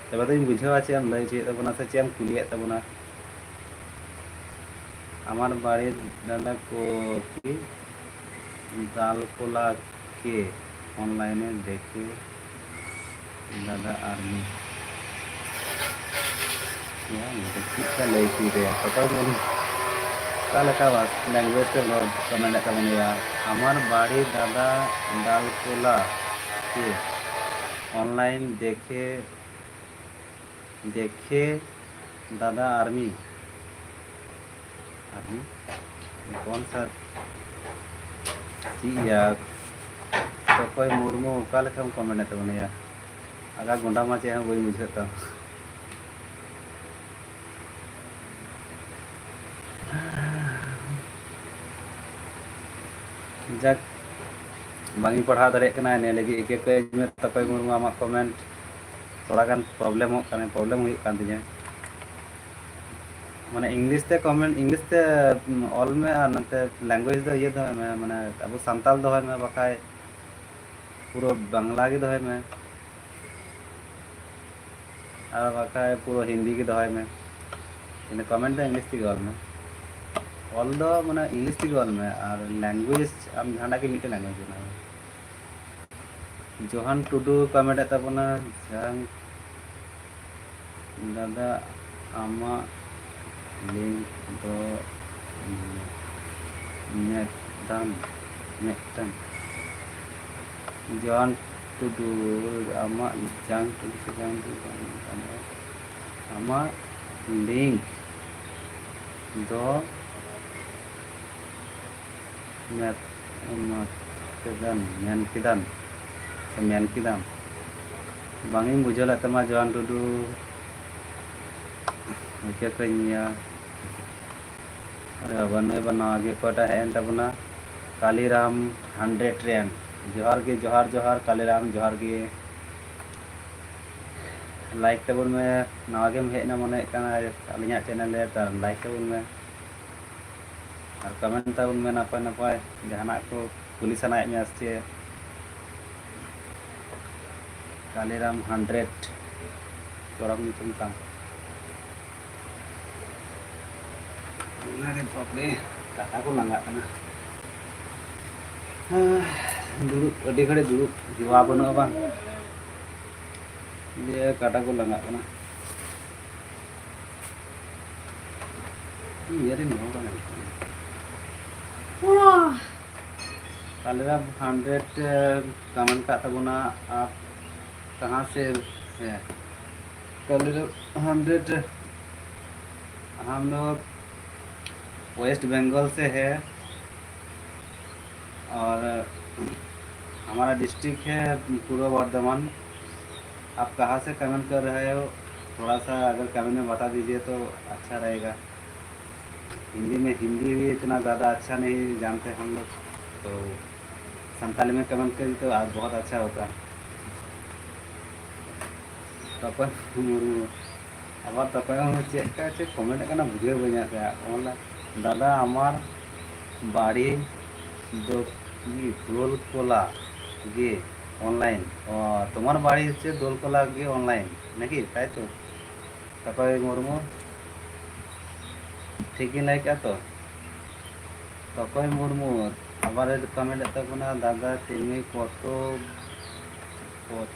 ᱛᱚᱵᱮ ᱛᱚᱧ ᱵᱩᱡᱷᱟᱹᱣᱟ ᱪᱮᱫ ᱮᱢ ᱞᱟᱹᱭ ᱦᱚᱪᱚᱭᱮᱫ ᱛᱟᱵᱚᱱᱟ ᱥᱮ ᱪᱮᱫ ᱮᱢ ᱠᱩᱞᱤᱭᱮᱫ ᱛᱟᱵᱚᱱᱟ᱾ আমার বাড়ির দাদা কো কি ᱫᱟᱞᱠᱳᱞᱟ ᱠᱮ online ᱮ ᱫᱮᱠᱷᱮ ᱫᱟᱫᱟ ᱟᱨᱢᱤ᱾ ᱪᱮᱫ ᱞᱮᱠᱟ ᱞᱟᱹᱭ ᱦᱚᱪᱚᱭ ᱫᱟᱭᱟ, ᱚᱠᱚᱭ ᱵᱚᱱ, ᱚᱠᱟ ᱞᱮᱠᱟ language ᱛᱮ ᱨᱚᱲ comment ᱮᱫ ᱛᱟᱵᱚᱱ ᱜᱮᱭᱟ? আমার বাড়ির দাদা ᱫᱟᱞᱠᱳᱞᱟ ᱠᱮ online ᱫᱮᱠᱷᱮ ᱫᱮᱠᱷᱮ ᱫᱟᱫᱟ ᱟᱨᱢᱤ, ᱟᱨᱢᱤ, ᱠᱚᱱ ᱥᱟ ᱪᱮᱫ ᱭᱟ, ᱚᱠᱚᱭ ᱢᱩᱨᱢᱩ ᱚᱠᱟ ᱞᱮᱠᱟᱢ ᱠᱚᱢᱮᱱᱴ ᱮᱫ ᱛᱟᱵᱚᱱᱟ ᱭᱟ? ᱟᱜᱟ ᱜᱚᱸᱰᱟ ᱢᱟ ᱪᱮᱫ ᱦᱚᱸ ᱵᱟᱹᱧ ᱵᱩᱡᱷᱟᱹᱣ ᱛᱟᱢ᱾ ᱡᱟᱠ, ᱵᱟᱝ ᱤᱧ ᱯᱟᱲᱦᱟᱣ ᱫᱟᱲᱮᱭᱟᱜ ᱠᱟᱱᱟ, ᱤᱱᱟᱹ ᱞᱟᱹᱜᱤᱫ ᱤᱠᱟᱹ ᱠᱟᱹᱧ ᱢᱮ ᱛᱟᱯᱟᱭ ᱢᱩᱨᱢᱩ, ᱟᱢᱟᱜ ᱠᱚᱢᱮᱱᱴ ᱛᱷᱚᱲᱟ ᱜᱟᱱ ᱯᱨᱚᱵᱞᱮᱢᱚᱜ ᱠᱟᱱᱟ, ᱯᱨᱚᱵᱞᱮᱢ ᱦᱩᱭᱩᱜ ᱠᱟᱱ ᱛᱤᱧᱟᱹ᱾ ᱢᱟᱱᱮ ᱤᱝᱞᱤᱥ ᱛᱮ ᱠᱚᱢᱮᱱᱴ, ᱤᱝᱞᱤᱥ ᱛᱮ ᱚᱞ ᱢᱮ ᱟᱨ ᱱᱚᱛᱮ ᱞᱮᱝᱜᱩᱭᱮᱡᱽ ᱫᱚ ᱤᱭᱟᱹ ᱫᱚᱦᱚᱭ ᱢᱮ, ᱢᱟᱱᱮ ᱟᱵᱚ ᱥᱟᱱᱛᱟᱞ ᱫᱚᱦᱚᱭ ᱢᱮ, ᱵᱟᱠᱷᱟᱡ ᱯᱩᱨᱟᱹ ᱵᱟᱝᱞᱟ ᱜᱮ ᱫᱚᱦᱚᱭ ᱢᱮ᱾ ᱟᱨ ᱵᱟᱠᱷᱟᱡ ᱯᱩᱨᱟᱹ ᱦᱤᱱᱫᱤ ᱜᱮ ᱫᱚᱦᱚᱭ ᱢᱮ᱾ ᱤᱱᱟᱹ ᱠᱚᱢᱮᱱᱴ ᱫᱚ ᱤᱝᱞᱤᱥ ᱛᱮᱜᱮ ᱚᱞ ᱢᱮ᱾ ᱚᱞ ᱫᱚ ᱢᱟᱱᱮ ᱤᱝᱞᱤᱥ ᱛᱮᱜᱮ ᱚᱞ ᱢᱮ, ᱟᱨ ᱞᱮᱝᱜᱩᱭᱮᱡᱽ ᱟᱢ ᱡᱟᱦᱟᱸᱴᱟᱜ ᱜᱮ ᱢᱤᱫᱴᱮᱱ ᱞᱮᱝᱜᱩᱭᱮᱡᱽ ᱵᱮᱱᱟᱣ ᱢᱮ᱾ ᱡᱚᱦᱟᱱ ᱴᱩᱰᱩ ᱠᱚᱢᱮᱱᱴ ᱮᱫ ᱛᱟᱵᱚᱱᱟ, ᱡᱟᱦᱟᱱ ᱫᱟᱫᱟ, ᱟᱢᱟᱜ ᱞᱤᱝᱠ ᱫᱚ ᱢᱮᱫᱟᱱ ᱢᱤᱫᱴᱟᱝ᱾ ᱡᱚᱦᱟᱱ ᱴᱩᱰᱩ, ᱟᱢᱟᱜ ᱡᱟᱝ ᱴᱩᱰᱩ ᱥᱮ ᱡᱟᱝ ᱴᱩᱰᱩ, ᱟᱢᱟᱜ ᱞᱤᱝᱠ ᱫᱚ ᱢᱮᱫ-, ᱢᱮᱫ ᱠᱮᱫᱟᱢ, ᱢᱮᱱ ᱠᱮᱫᱟᱢ, ᱥᱮ ᱢᱮᱱ ᱠᱮᱫᱟᱢ? ᱵᱟᱝ ᱤᱧ ᱵᱩᱡᱷᱟᱹᱣ ᱞᱮᱫ ᱛᱟᱢᱟ, ᱡᱚᱣᱟᱱ ᱴᱩᱰᱩ᱾ ᱤᱠᱟᱹ ᱠᱟᱹᱧ ᱜᱮᱭᱟ᱾ ᱟᱨᱮ ᱵᱟᱵᱟ, ᱱᱩᱭ ᱵᱟ ᱱᱟᱣᱟ ᱜᱮ ᱚᱠᱚᱭᱴᱟᱜ ᱦᱮᱡ ᱮᱱ ᱛᱟᱵᱚᱱᱟ, ᱠᱟᱞᱤᱨᱟᱢ ᱦᱟᱱᱰᱨᱮᱰ ᱨᱮᱱ᱾ ᱡᱚᱦᱟᱨ ᱜᱮ, ᱡᱚᱦᱟᱨ, ᱡᱚᱦᱟᱨ, ᱠᱟᱞᱤᱨᱟᱢ, ᱡᱚᱦᱟᱨ ᱜᱮ᱾ ᱞᱟᱭᱤᱠ ᱛᱟᱵᱚᱱ ᱢᱮ, ᱱᱟᱣᱟ ᱜᱮᱢ ᱦᱮᱡ ᱮᱱᱟ ᱢᱚᱱᱮ ᱦᱩᱭᱩᱜ ᱠᱟᱱᱟ ᱟᱹᱞᱤᱧᱟᱜ ᱪᱮᱱᱮᱞ ᱨᱮ, ᱛᱚ ᱞᱟᱭᱤᱠ ᱛᱟᱵᱚᱱ ᱢᱮ᱾ ᱟᱨ ᱠᱚᱢᱮᱱᱴ ᱛᱟᱵᱚᱱ ᱢᱮ ᱱᱟᱯᱟᱭ ᱱᱟᱯᱟᱭ, ᱡᱟᱦᱟᱱᱟᱜ ᱠᱚ ᱠᱩᱞᱤ ᱥᱟᱱᱟᱭᱮᱫ ᱢᱮᱭᱟ ᱥᱮ ᱪᱮᱫ? ᱠᱟᱞᱤᱨᱟᱢ ᱦᱟᱱᱰᱨᱮᱰ ᱪᱚᱨᱚᱠ ᱧᱩᱛᱩᱢ ᱛᱟᱢ᱾ ᱚᱱᱟᱜᱮ ᱵᱟᱯᱨᱮ, ᱠᱟᱴᱟ ᱠᱚ ᱞᱟᱸᱜᱟᱜ ᱠᱟᱱᱟ᱾ ᱦᱮᱸ, ᱫᱩᱲᱩᱵ, ᱟᱹᱰᱤ ᱜᱷᱟᱹᱲᱤᱡ ᱫᱩᱲᱩᱵ ᱦᱮᱣᱟ ᱵᱟᱹᱱᱩᱜᱼᱟ ᱵᱟᱝ, ᱫᱤᱭᱮ ᱠᱟᱴᱟ ᱠᱚ ᱞᱟᱸᱜᱟᱜ ᱠᱟᱱᱟ᱾ ᱤᱭᱟᱹ ᱨᱮ ᱱᱚᱣᱟ ᱵᱟᱝ ᱜᱟᱱᱚᱜ ᱠᱟᱱᱟ᱾ ᱠᱟᱞᱤᱨᱟᱢ ᱦᱟᱱᱰᱨᱮᱰ ᱠᱚᱢᱮᱱᱴ ᱠᱟᱜ ᱛᱟᱵᱚᱱᱟ, ᱟᱯ ᱠᱟᱦᱟᱸ ᱥᱮ ᱦᱮ? ᱠᱟᱞᱤᱨᱟᱢ ᱦᱟᱱᱰᱨᱮᱰ, ᱦᱟᱢ ᱞᱳᱜ ᱣᱮᱥᱴ ᱵᱮᱝᱜᱚᱞ ᱥᱮ ᱦᱮ᱾ और हमारा डिस्ट्रिक्ट है पूर्व बर्धमान। आप कहाँ से कमेंट कर रहे हो, थोड़ा सा अगर कमेंट में बता दीजिए तो अच्छा रहेगा। हिंदी में, हिंदी भी इतना ज़्यादा अच्छा नहीं जानते हम लोग, तो संताली में कमेंट करें तो आज बहुत अच्छा होता। ᱛᱚᱠᱚᱭ ᱢᱩᱨᱢᱩ, ᱟᱵᱟᱨ ᱛᱚᱠᱚᱭ ᱢᱩᱨᱢᱩ ᱪᱮᱫ ᱞᱮᱠᱟ ᱪᱮᱫ ᱠᱚᱢᱮᱱᱴ ᱠᱟᱱᱟ ᱵᱩᱡᱷᱟᱹᱣ ᱵᱟᱹᱧ ᱧᱟᱢ ᱠᱮᱫᱟ᱾ ᱚᱞ, ᱫᱟᱫᱟ ᱟᱢᱟᱨ ᱵᱟᱲᱤ ᱫᱚ ᱫᱳᱞᱠᱳᱞᱟ ᱜᱮ ᱚᱱᱞᱟᱭᱤᱱ? ᱚ, তোমার বাড়ি হচ্ছে দোলকোলা গিয়ে অনলাইন নাকি, তাই তো? ᱛᱚᱠᱚᱭ ᱢᱩᱨᱢᱩ, ᱴᱷᱤᱠ ᱜᱤᱧ ᱞᱟᱹᱭ ᱠᱮᱜᱼᱟ ᱛᱚ? ᱛᱚᱠᱚᱭ ᱢᱩᱨᱢᱩ ᱟᱵᱟᱨ ᱠᱚᱢᱮᱱᱴ ᱮᱫ ᱛᱟᱵᱚᱱᱟ, ᱫᱟᱫᱟ ᱛᱤᱱᱤ ᱠᱚᱛᱚ, ᱠᱚ-,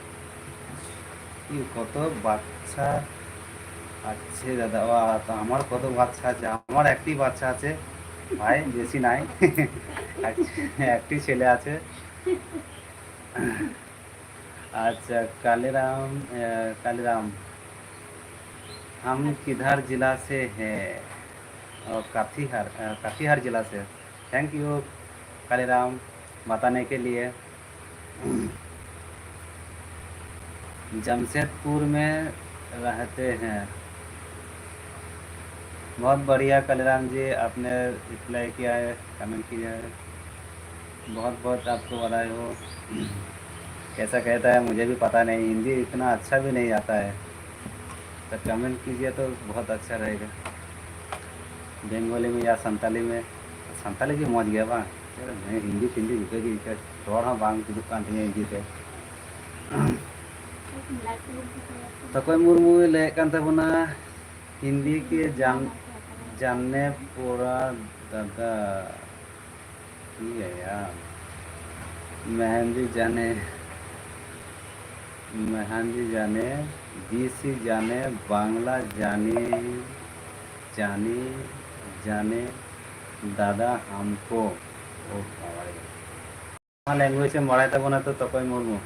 কি কত বাচ্চা আছে দাদা? ও, তো আমার কত বাচ্চা আছে, আমার একটি বাচ্চা আছে ভাই, বেশি নাই। এক-, একটি ছেলে আছে। আচ্ছা, কালিরাম, আহ, কালিরাম, हम किधर जिला से है? और काठिहार, अ, काठिहार जिला से। थैंक यू कालीराम, बताने के लिए। जमशेदपुर में रहते हैं। बहुत बढ़िया कालीराम जी, आपने रिप्लाई किया है, कमेंट किया है। बहुत बहुत आपको बधाई हो। कैसा कहता है मुझे भी पता नहीं, हिंदी इतना अच्छा भी नहीं आता है, तो कमेंट कीजिए तो बहुत अच्छा रहेगा। बंगाली में या संताली में, संताली की मौज गया बा, मैं हिंदी फिंदी रुके की क्या, थोड़ा बांग कुछ कान थे हिंदी से। ᱛᱚᱠᱚᱭ ᱢᱩᱨᱢᱩᱭ ᱞᱟᱹᱭᱮᱫ ᱠᱟᱱ ᱛᱟᱵᱚᱱᱟ, ᱦᱤᱱᱫᱤ ᱠᱮ ᱡᱟᱱ, ᱡᱟᱱᱱᱮ ᱯᱚᱨᱟ ᱫᱟᱫᱟ, ᱴᱷᱤᱠ ᱜᱮᱭᱟ ᱭᱟᱨ᱾ ᱢᱮᱦᱮᱱᱫᱤ ᱡᱟᱱᱮ, ᱢᱮᱦᱮᱱᱫᱤ ᱡᱟᱱᱮ, ᱵᱤᱥᱤ ᱡᱟᱱᱮ, ᱵᱟᱝᱞᱟ ᱡᱟᱱᱮ, ᱡᱟᱱᱮ, ᱡᱟᱱᱮ, ᱫᱟᱫᱟ ᱦᱟᱢᱠᱳ᱾ ᱳ ᱵᱟᱵᱟ ᱨᱮ᱾ ᱱᱚᱣᱟ ᱞᱮᱝᱜᱩᱭᱮᱡᱽ ᱮᱢ ᱵᱟᱲᱟᱭ ᱛᱟᱵᱚᱱᱟ ᱛᱚ, ᱛᱚᱠᱚᱭ ᱢᱩᱨᱢᱩ?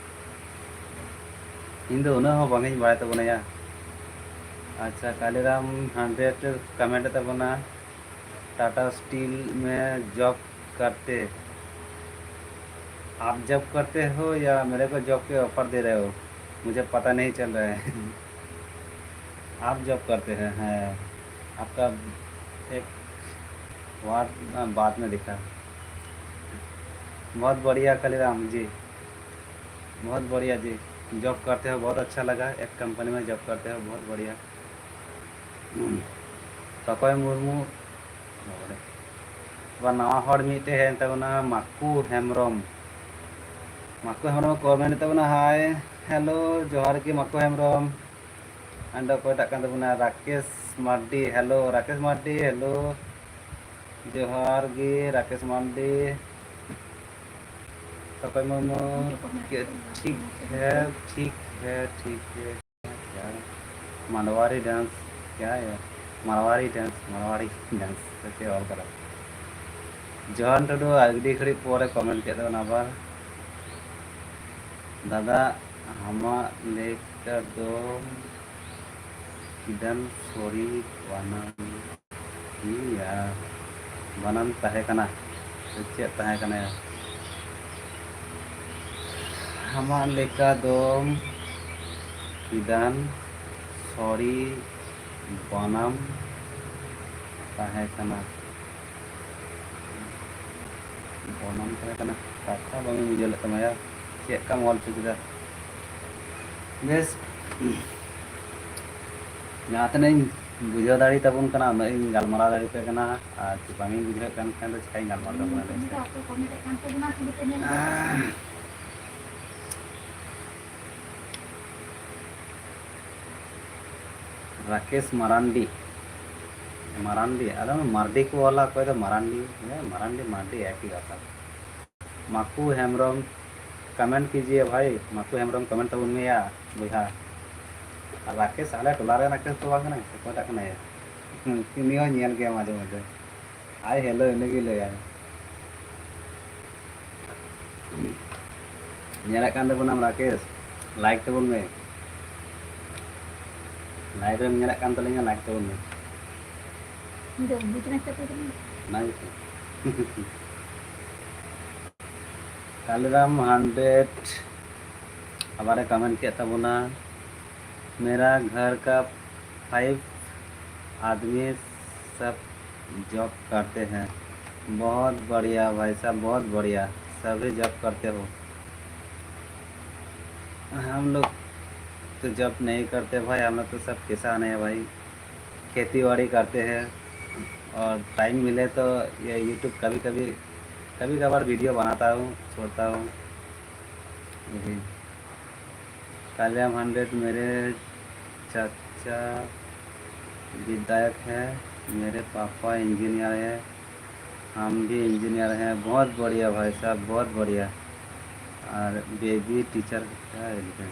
ᱤᱧ ᱫᱚ ᱩᱱᱟᱹᱜ ᱦᱚᱸ ᱵᱟᱝᱤᱧ ᱵᱟᱲᱟᱭ ᱛᱟᱵᱚᱱᱟ ᱭᱟ᱾ ᱟᱪᱪᱷᱟ, ᱠᱟᱞᱤᱨᱟᱢ ᱦᱟᱱᱰᱨᱮᱰ ᱠᱚᱢᱮᱱᱴ ᱛᱟᱵᱚᱱᱟ, ᱴᱟᱴᱟ ᱥᱴᱤᱞ ᱢᱮ ᱡᱚᱵ ᱠᱟᱨᱛᱮ, आप जॉब करते हो या मेरे को जॉब के ऑफर दे रहे हो? मुझे पता नहीं चल रहा है। आप जॉब करते हैं? हैं। आपका एक वार बाद में दिखा। बहुत बढ़िया कालीराम जी, बहुत बढ़िया जी। जॉब करते हो, बहुत अच्छा लगा। एक कंपनी में जॉब करते हो, बहुत बढ़िया। ᱛᱚᱠᱚᱭ ᱢᱩᱨᱢᱩ, ᱟᱵᱟᱨ ᱱᱟᱣᱟ ᱦᱚᱲ ᱢᱤᱫᱴᱮᱡ ᱦᱮᱡ ᱮᱱ ᱛᱟᱵᱚᱱᱟ, ᱢᱟᱠᱩ ᱦᱮᱢᱵᱨᱚᱢ᱾ ᱢᱟᱠᱩ ᱦᱮᱢᱵᱨᱚᱢ ᱠᱚᱢᱮᱱᱴ ᱛᱟᱵᱚᱱᱟ, ᱦᱟᱭ, ᱦᱮᱞᱳ, ᱡᱚᱦᱟᱨ ᱜᱮ ᱢᱟᱠᱩ ᱦᱮᱢᱵᱨᱚᱢ᱾ ᱟᱨ ᱚᱠᱚᱭᱴᱟᱜ ᱠᱟᱱ ᱛᱟᱵᱚᱱᱟ, ᱨᱟᱠᱮᱥ ᱢᱟᱨᱰᱤ, ᱦᱮᱞᱳ, ᱨᱟᱠᱮᱥ ᱢᱟᱨᱰᱤ, ᱦᱮᱞᱳ, ᱡᱚᱦᱟᱨ ᱜᱮ ᱨᱟᱠᱮᱥ ᱢᱟᱨᱰᱤ᱾ ᱛᱚᱠᱚᱭ ᱢᱩᱨᱢᱩ, ᱴᱷᱤᱠ ᱦᱮ, ᱴᱷᱤᱠ ᱦᱮ, ᱴᱷᱤᱠ ᱦᱮ᱾ क्या है? मारवाड़ी डांस क्या है? Marwari dance, Marwari dance. ᱥᱮ ᱪᱮᱫ ᱚᱞ ᱠᱟᱫᱟ? ᱡᱚᱦᱟᱱ ᱴᱩᱰᱩ ᱟᱹᱰᱤ ᱜᱷᱟᱹᱲᱤᱡ ᱯᱚᱨᱮ ᱠᱚᱢᱮᱱᱴ ᱠᱮᱫ ᱛᱟᱵᱚᱱᱟ ᱟᱵᱟᱨ᱾ ᱫᱟᱫᱟ, ᱟᱢᱟᱜ ᱞᱮᱠᱟ ᱫᱚ ᱠᱤᱫᱟᱱ ᱥᱚᱨᱤ ᱵᱟᱱᱟᱢ ᱜᱮᱭᱟ, ᱵᱟᱱᱟᱢ ᱛᱟᱦᱮᱸ ᱠᱟᱱᱟ ᱥᱮ ᱪᱮᱫ ᱛᱟᱦᱮᱸ ᱠᱟᱱᱟ? ᱟᱢᱟᱜ ᱞᱮᱠᱟ ᱫᱚ ᱠᱤᱫᱟᱱ ᱥᱚᱨᱤ ᱵᱟᱱᱟᱢ ᱛᱟᱦᱮᱸ ᱠᱟᱱᱟ᱾ ᱵᱟᱱᱟᱢ ᱛᱟᱦᱮᱸ ᱠᱟᱱᱟ, ᱠᱟᱛᱷᱟ ᱵᱟᱹᱧ ᱵᱩᱡᱷᱟᱹᱣ ᱞᱮᱫ ᱛᱟᱢᱟ ᱭᱟ, ᱪᱮᱫ ᱞᱮᱠᱟᱢ ᱚᱞ ᱦᱚᱪᱚ ᱠᱮᱫᱟ? ᱵᱮᱥ, ᱡᱟᱦᱟᱸ ᱛᱤᱱᱟᱹᱜ ᱤᱧ ᱵᱩᱡᱷᱟᱹᱣ ᱫᱟᱲᱮ ᱛᱟᱵᱚᱱ ᱠᱟᱱᱟ, ᱩᱱᱟᱹᱜ ᱤᱧ ᱜᱟᱞᱢᱟᱨᱟᱣ ᱫᱟᱲᱮ ᱯᱮ ᱠᱟᱱᱟ, ᱟᱨ ᱵᱟᱝ ᱤᱧ ᱵᱩᱡᱷᱟᱹᱣᱮᱫ ᱠᱟᱱ ᱠᱷᱟᱱ ᱫᱚ ᱪᱤᱠᱟᱹᱧ ᱜᱟᱞᱢᱟᱨᱟᱣ ᱛᱟᱵᱚᱱᱟ, ᱞᱟᱹᱭ ᱢᱮᱥᱮ? ᱨᱟᱠᱮᱥ ᱢᱟᱨᱟᱱᱰᱤ, ᱢᱟᱨᱟᱱᱰᱤ, ᱟᱫᱚ ᱢᱟᱨᱰᱤ ᱠᱚ ᱚᱞᱟ, ᱚᱠᱚᱭ ᱫᱚ ᱢᱟᱨᱟᱱᱰᱤ, ᱦᱮᱸ, ᱢᱟᱨᱟᱱᱰᱤ, ᱢᱟᱨᱰᱤ ᱮᱠᱤ ᱠᱟᱛᱷᱟ᱾ ᱢᱟᱠᱩ ᱦᱮᱢᱵᱨᱚᱢ, ᱠᱚᱢᱮᱱᱴ ᱠᱤᱡᱤᱭᱮ ᱵᱷᱟᱭ, ᱢᱟᱠᱩ ᱦᱮᱢᱵᱨᱚᱢ ᱠᱚᱢᱮᱱᱴ ᱛᱟᱵᱚᱱ ᱢᱮᱭᱟ ᱵᱚᱭᱦᱟ᱾ ᱟᱨ ᱨᱟᱠᱮᱥ, ᱟᱞᱮ ᱴᱚᱞᱟ ᱨᱮ ᱨᱟᱠᱮᱥ ᱫᱚ ᱵᱟᱝ ᱠᱟᱱᱟᱭ, ᱚᱠᱚᱭᱴᱟᱜ ᱠᱟᱱᱟᱭ? ᱩᱱᱤ ᱦᱚᱸ ᱧᱮᱞ ᱜᱮᱭᱟ ᱢᱟᱡᱷᱮ ᱢᱟᱡᱷᱮ᱾ ᱦᱟᱭ ᱦᱮᱞᱳ ᱤᱱᱟᱹᱜᱮ ᱞᱟᱹᱭᱟᱭ᱾ ᱧᱮᱞᱮᱫ ᱠᱟᱱ ᱛᱟᱵᱚᱱᱟᱢ ᱨᱟᱠᱮᱥ, ᱞᱟᱭᱤᱠ ᱛᱟᱵᱚᱱ ᱢᱮ᱾ ᱞᱟᱭᱤᱵᱷ ᱨᱮᱢ ᱧᱮᱞᱮᱫ ᱠᱟᱱ ᱛᱟᱞᱤᱧᱟ, ᱞᱟᱭᱤᱠ ᱛᱟᱵᱚᱱ ᱢᱮ᱾ ᱤᱧ ᱫᱚ ᱵᱩᱡᱽ ᱨᱮᱱᱟᱜ ᱪᱟᱹᱯᱤ ᱠᱟᱱᱟ᱾ ᱚᱱᱟ ᱜᱮᱛᱚ᱾ ᱠᱟᱞᱤᱨᱟᱢ ᱦᱟᱱᱰᱨᱮᱰ ᱟᱵᱟᱨᱮ ᱠᱚᱢᱮᱱᱴ ᱠᱮᱫ ᱛᱟᱵᱚᱱᱟ, मेरा घर का फाइव आदमी सब जॉब करते हैं। बहुत बढ़िया भाई साहब, बहुत बढ़िया, सभी जॉब करते हो। हम लोग तो जॉब नहीं करते भाई, हम लोग तो सब किसान है भाई, खेती बाड़ी करते हैं और टाइम मिले तो ये यूट्यूब कभी कभी कभी कभार वीडियो बनाता हूँ, छोड़ता हूँ। यही। कालियाम हंड्रेड मेरे चाचा विधायक है, मेरे पापा इंजीनियर है, हम भी इंजीनियर हैं। बहुत बढ़िया भाई साहब, बहुत बढ़िया। और बेबी टीचर क्या है लिखे?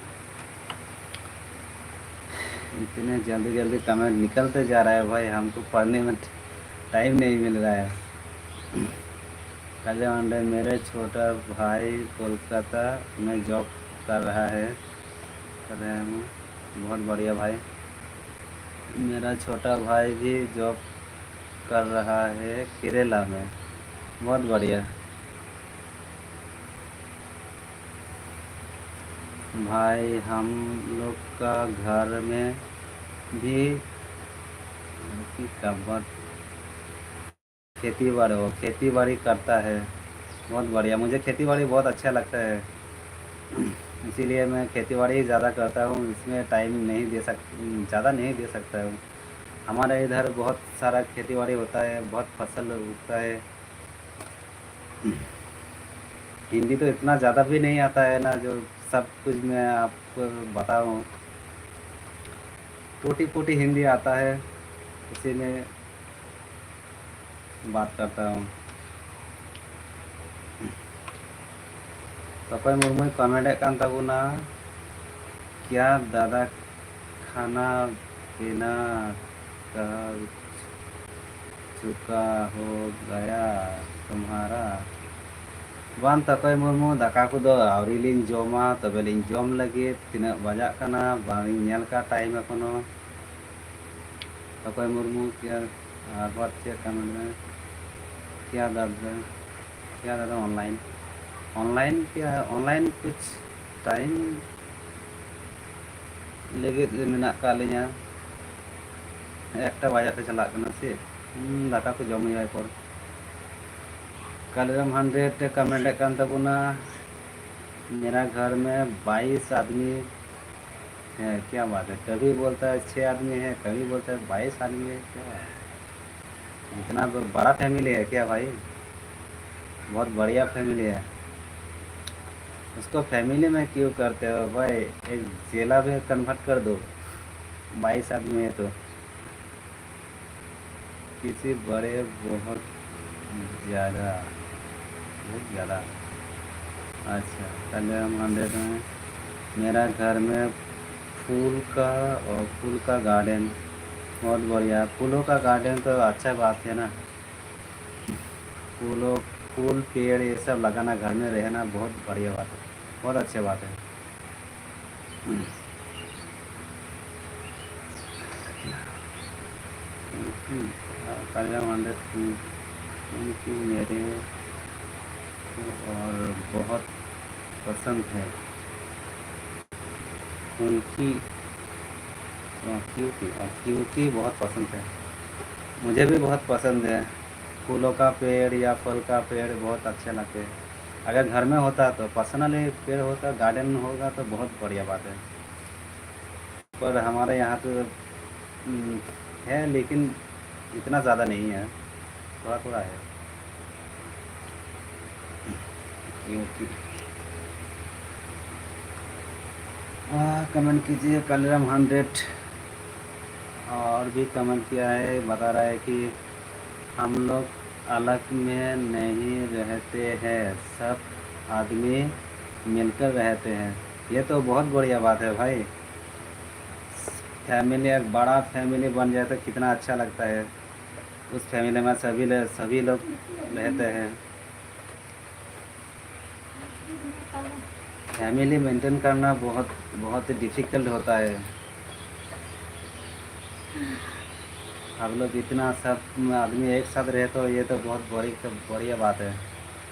इतने जल्दी जल्दी कमेंट निकलते जा रहा है भाई, हमको पढ़ने में टाइम नहीं मिल रहा है। कालियाम हंड्रेड मेरे छोटा भाई कोलकाता में जॉब कर रहा है, कर रहे हैं। बहुत बढ़िया भाई, मेरा छोटा भाई भी जॉब कर रहा है केरला में। बहुत बढ़िया भाई, हम लोग का घर में भी की कब्बत खेती बाड़ी, वो खेती बाड़ी करता है। बहुत बढ़िया, मुझे खेती बाड़ी बहुत अच्छा लगता है, इसीलिए मैं खेती बाड़ी ज़्यादा करता हूँ। इसमें टाइम नहीं दे सक ज़्यादा नहीं दे सकता हूँ। हमारे इधर बहुत सारा खेती बाड़ी होता है, बहुत फसल उगता है। हिंदी तो इतना ज़्यादा भी नहीं आता है ना, जो सब कुछ मैं आपको बताऊँ। टूटी फूटी हिंदी आता है, उसी में बात करता हूँ। ᱛᱚᱠᱚᱭ ᱢᱩᱨᱢᱩᱭ ᱠᱚᱢᱮᱱᱴ ᱮᱫ ᱠᱟᱱ ᱛᱟᱵᱚᱱᱟ, क्या दादा खाना पीना कर चुका हो गया तुम्हारा? ᱵᱟᱝ ᱛᱚᱠᱚᱭ ᱢᱩᱨᱢᱩ, ᱫᱟᱠᱟ ᱠᱚᱫᱚ ᱟᱹᱣᱨᱤ ᱞᱤᱧ ᱡᱚᱢᱟ, ᱛᱚᱵᱮ ᱞᱤᱧ ᱡᱚᱢ ᱞᱟᱹᱜᱤᱫ᱾ ᱛᱤᱱᱟᱹᱜ ᱵᱟᱡᱟᱜ ᱠᱟᱱᱟ ᱵᱟᱝ ᱤᱧ ᱧᱮᱞ ᱠᱟᱜ ᱴᱟᱭᱤᱢ ᱮᱠᱷᱚᱱᱳ᱾ ᱛᱚᱠᱚᱭ ᱢᱩᱨᱢᱩ, ᱠᱤᱭᱟ ᱟᱨ ᱵᱟᱫ ᱪᱮᱫ ᱠᱟᱱᱟ? ᱠᱤᱭᱟ ᱫᱟᱫᱟ, ᱠᱤᱭᱟ ᱫᱟᱫᱟ ᱚᱱᱞᱟᱭᱤᱱ? ᱚᱱᱞᱟᱭᱤᱱ ᱠᱤ, ᱚᱱᱞᱟᱭᱤᱱ ᱠᱩᱪ ᱴᱟᱭᱤᱢ ᱞᱟᱹᱜᱤᱫ ᱢᱮᱱᱟᱜ ᱟᱠᱟᱫ ᱞᱤᱧᱟ᱾ ᱮᱠᱴᱟ ᱵᱟᱡᱟᱜ ᱛᱮ ᱪᱟᱞᱟᱜ ᱠᱟᱱᱟ ᱥᱮ᱾ ᱦᱩᱸ, ᱫᱟᱠᱟ ᱠᱚ ᱡᱚᱢ ᱦᱩᱭᱩᱜᱼᱟ ᱮᱨᱯᱚᱨ᱾ ᱠᱟᱞᱤᱨᱟᱢ ᱦᱟᱱᱰᱨᱮᱰ ᱮ ᱠᱚᱢᱮᱱᱴ ᱮᱫ ᱠᱟᱱ ᱛᱟᱵᱚᱱᱟ, ᱢᱮᱨᱟ ᱜᱷᱚᱨ ᱢᱮ ᱵᱟᱭᱤᱥ ᱟᱫᱢᱤ ᱦᱮᱸ, ᱠᱭᱟ ᱵᱟᱛ ᱦᱮ, ᱠᱟᱵᱷᱤ ᱵᱚᱞᱛᱟ ᱦᱮ ᱪᱷᱮ ᱟᱫᱢᱤ ᱦᱮ, ᱠᱟᱵᱷᱤ ᱵᱚᱞᱛᱟ ᱦᱮ ᱵᱟᱭᱤᱥ ᱟᱫᱢᱤ ᱦᱮ, ᱠᱭᱟ ᱵᱟᱛ ᱦᱮ? ᱤᱛᱱᱟ ᱵᱟᱲᱟ ᱯᱷᱮᱢᱤᱞᱤ ᱦᱮ ᱠᱭᱟ ᱵᱷᱟᱭᱤ? ᱵᱚᱦᱩᱛ ᱵᱟᱲᱤᱭᱟ ᱯᱷᱮᱢᱤᱞᱤ ᱦᱮ᱾ ᱩᱥᱠᱳ ᱯᱷᱮᱢᱤᱞᱤ ᱢᱮ ᱠᱭᱩ ᱠᱟᱨᱛᱮ ᱦᱳ ᱵᱷᱟᱭᱤ? ᱮᱠ ᱡᱮᱞᱟ ᱢᱮ ᱠᱚᱱᱵᱷᱟᱨᱴ ᱠᱟᱨ ᱫᱳ, ᱵᱟᱭᱤᱥ ᱟᱫᱢᱤ ᱦᱮ ᱛᱳ᱾ ᱠᱤᱥᱤ ᱵᱟᱲᱮ ᱵᱚᱦᱩᱛ ᱡᱟᱫᱟ, ᱵᱚᱦᱩᱛ ᱡᱟᱫᱟ᱾ ᱟᱪᱪᱷᱟ, ᱛᱟᱦᱞᱮ ᱦᱟᱢ ᱟᱱᱫᱷᱮᱨ ᱢᱮ, ᱢᱮᱨᱟ ᱜᱷᱚᱨ ᱢᱮ ᱯᱷᱩᱞ ᱠᱟ ᱚᱨ ᱯᱷᱩᱞ ᱠᱟ ᱜᱟᱨᱰᱮᱱ, ᱵᱚᱦᱩᱛ ᱵᱟᱲᱤᱭᱟ᱾ ᱯᱷᱩᱞᱳ ᱠᱟ ᱜᱟᱨᱰᱮᱱ ᱛᱳ ᱟᱪᱪᱷᱟ ᱵᱟᱛ ᱦᱮ ᱱᱟ, ᱯᱷᱩᱞᱳ, ᱯᱷᱩᱞ ᱯᱮᱲ ᱭᱮ ᱥᱟᱵ ᱞᱟᱜᱟᱱᱟ ᱜᱷᱚᱨ ᱢᱮ ᱨᱮᱦᱮᱱᱟ ᱵᱚᱦᱩᱛ ᱵᱟᱲᱤᱭᱟ ᱵᱟᱛ ᱦᱮ, ᱵᱚᱦᱩᱛ ᱟᱪᱪᱷᱟ ᱵᱟᱛ ᱦᱮ᱾ ᱠᱟᱞᱤᱨᱟᱢ ᱦᱟᱱᱰᱨᱮᱰ ᱩᱱᱠᱩ ᱢᱮᱨᱮ ᱚᱨ ᱵᱚᱦᱚᱛ ᱯᱚᱥᱚᱱᱫ ᱦᱮ᱾ ᱩᱱᱠᱤ ᱠᱭᱩ ᱠᱤ ᱠᱭᱩ ᱠᱤ ᱵᱚᱦᱚᱛ ᱯᱚᱥᱚᱱᱫ ᱦᱮ, ᱢᱩᱡᱷᱮ ᱵᱷᱤ ᱵᱚᱦᱚᱛ ᱯᱚᱥᱚᱱᱫ ᱦᱮ᱾ ᱯᱷᱩᱞᱳ ᱠᱟ ᱯᱮᱲ ᱭᱟ ᱯᱷᱚᱞ ᱠᱟ ᱯᱮᱲ ᱵᱚᱦᱚᱛ ᱟᱪᱪᱷᱮ ᱞᱟᱜᱛᱮ ᱦᱮ᱾ ᱟᱜᱟᱨ ᱜᱷᱚᱨ ᱢᱮ ᱦᱳᱛᱟ ᱛᱳ ᱯᱟᱨᱥᱚᱱᱟᱞᱤ ᱯᱮᱲ ᱦᱳᱛᱟ ᱜᱟᱨᱰᱮᱱ ᱦᱳᱛᱟ ᱛᱳ ᱵᱚᱦᱚᱛ ᱵᱟᱲᱤᱭᱟ ᱵᱟᱛ ᱦᱮ᱾ ᱯᱚᱨ ᱦᱟᱢᱟᱨᱮ ᱭᱟᱦᱟᱸ ᱛᱳ ᱦᱮ ᱞᱮᱠᱤᱱ ᱤᱛᱱᱟ ᱡᱟᱫᱟ ᱱᱟᱦᱤ ᱦᱮ, ᱛᱷᱚᱲᱟ ᱛᱷᱚᱲᱟ ᱦᱮ᱾ ᱠᱢᱮᱱᱴ ᱠᱤᱡᱤᱭᱮ ᱠᱟᱞᱤᱨᱟᱢ ᱦᱟᱱᱰᱨᱮᱰ᱾ ᱚᱨ ᱵᱷᱤ ᱠᱢᱮᱱᱴ ᱠᱤᱭᱟ ᱦᱮ, ᱵᱟᱛᱟ ᱨᱟᱦᱟ ᱦᱮ ᱠᱤ ᱦᱟᱢ ᱞᱳᱜ ᱟᱞᱟᱜ ᱢᱮ ᱱᱟᱦᱤ ᱨᱮᱦᱛᱮ ᱦᱮ, ᱥᱟᱵ ᱟᱫᱢᱤ ᱢᱤᱞᱠᱟᱨ ᱨᱮᱦᱛᱮ ᱦᱮ᱾ ᱭᱮ ᱛᱳ ᱵᱚᱦᱚᱛ ᱵᱟᱲᱤᱭᱟ ᱵᱟᱛ ᱦᱮ ᱵᱷᱟᱭᱤ᱾ ᱯᱷᱮᱢᱤᱞᱤ ᱮᱠ ᱵᱟᱲᱟ ᱯᱷᱮᱢᱤᱞᱤ ᱵᱟᱱ ᱡᱟᱭᱮ ᱛᱳ ᱠᱤᱛᱱᱟ ᱟᱪᱪᱷᱟ ᱞᱟᱜᱛᱟ ᱦᱮ᱾ ᱩᱥ ᱯᱷᱮᱢᱤᱞᱤ ᱢᱮ ᱥᱟᱵᱷᱤ ᱞᱳᱜ ᱨᱮᱦᱛᱮ ᱦᱮ᱾ ᱯᱷᱮᱢᱤᱞᱤ ᱢᱮᱱᱴᱮᱱ ᱠᱟᱨᱱᱟ ᱵᱚᱦᱚᱛ ᱵᱚᱦᱚᱛ ᱰᱤᱯᱷᱤᱠᱟᱞᱴ ᱦᱳᱛᱟ ᱦᱮ᱾ ᱟᱵ ᱞᱳᱜ ᱤᱛᱱᱟ ᱥᱟᱵ ᱟᱫᱢᱤ ᱮᱠ ᱥᱟᱛ ᱨᱮᱦᱮ ᱛᱳ ᱭᱮ ᱛᱳ ᱵᱚᱦᱚᱛ ᱵᱟᱲᱤᱭᱟ ᱵᱟᱛ ᱦᱮ᱾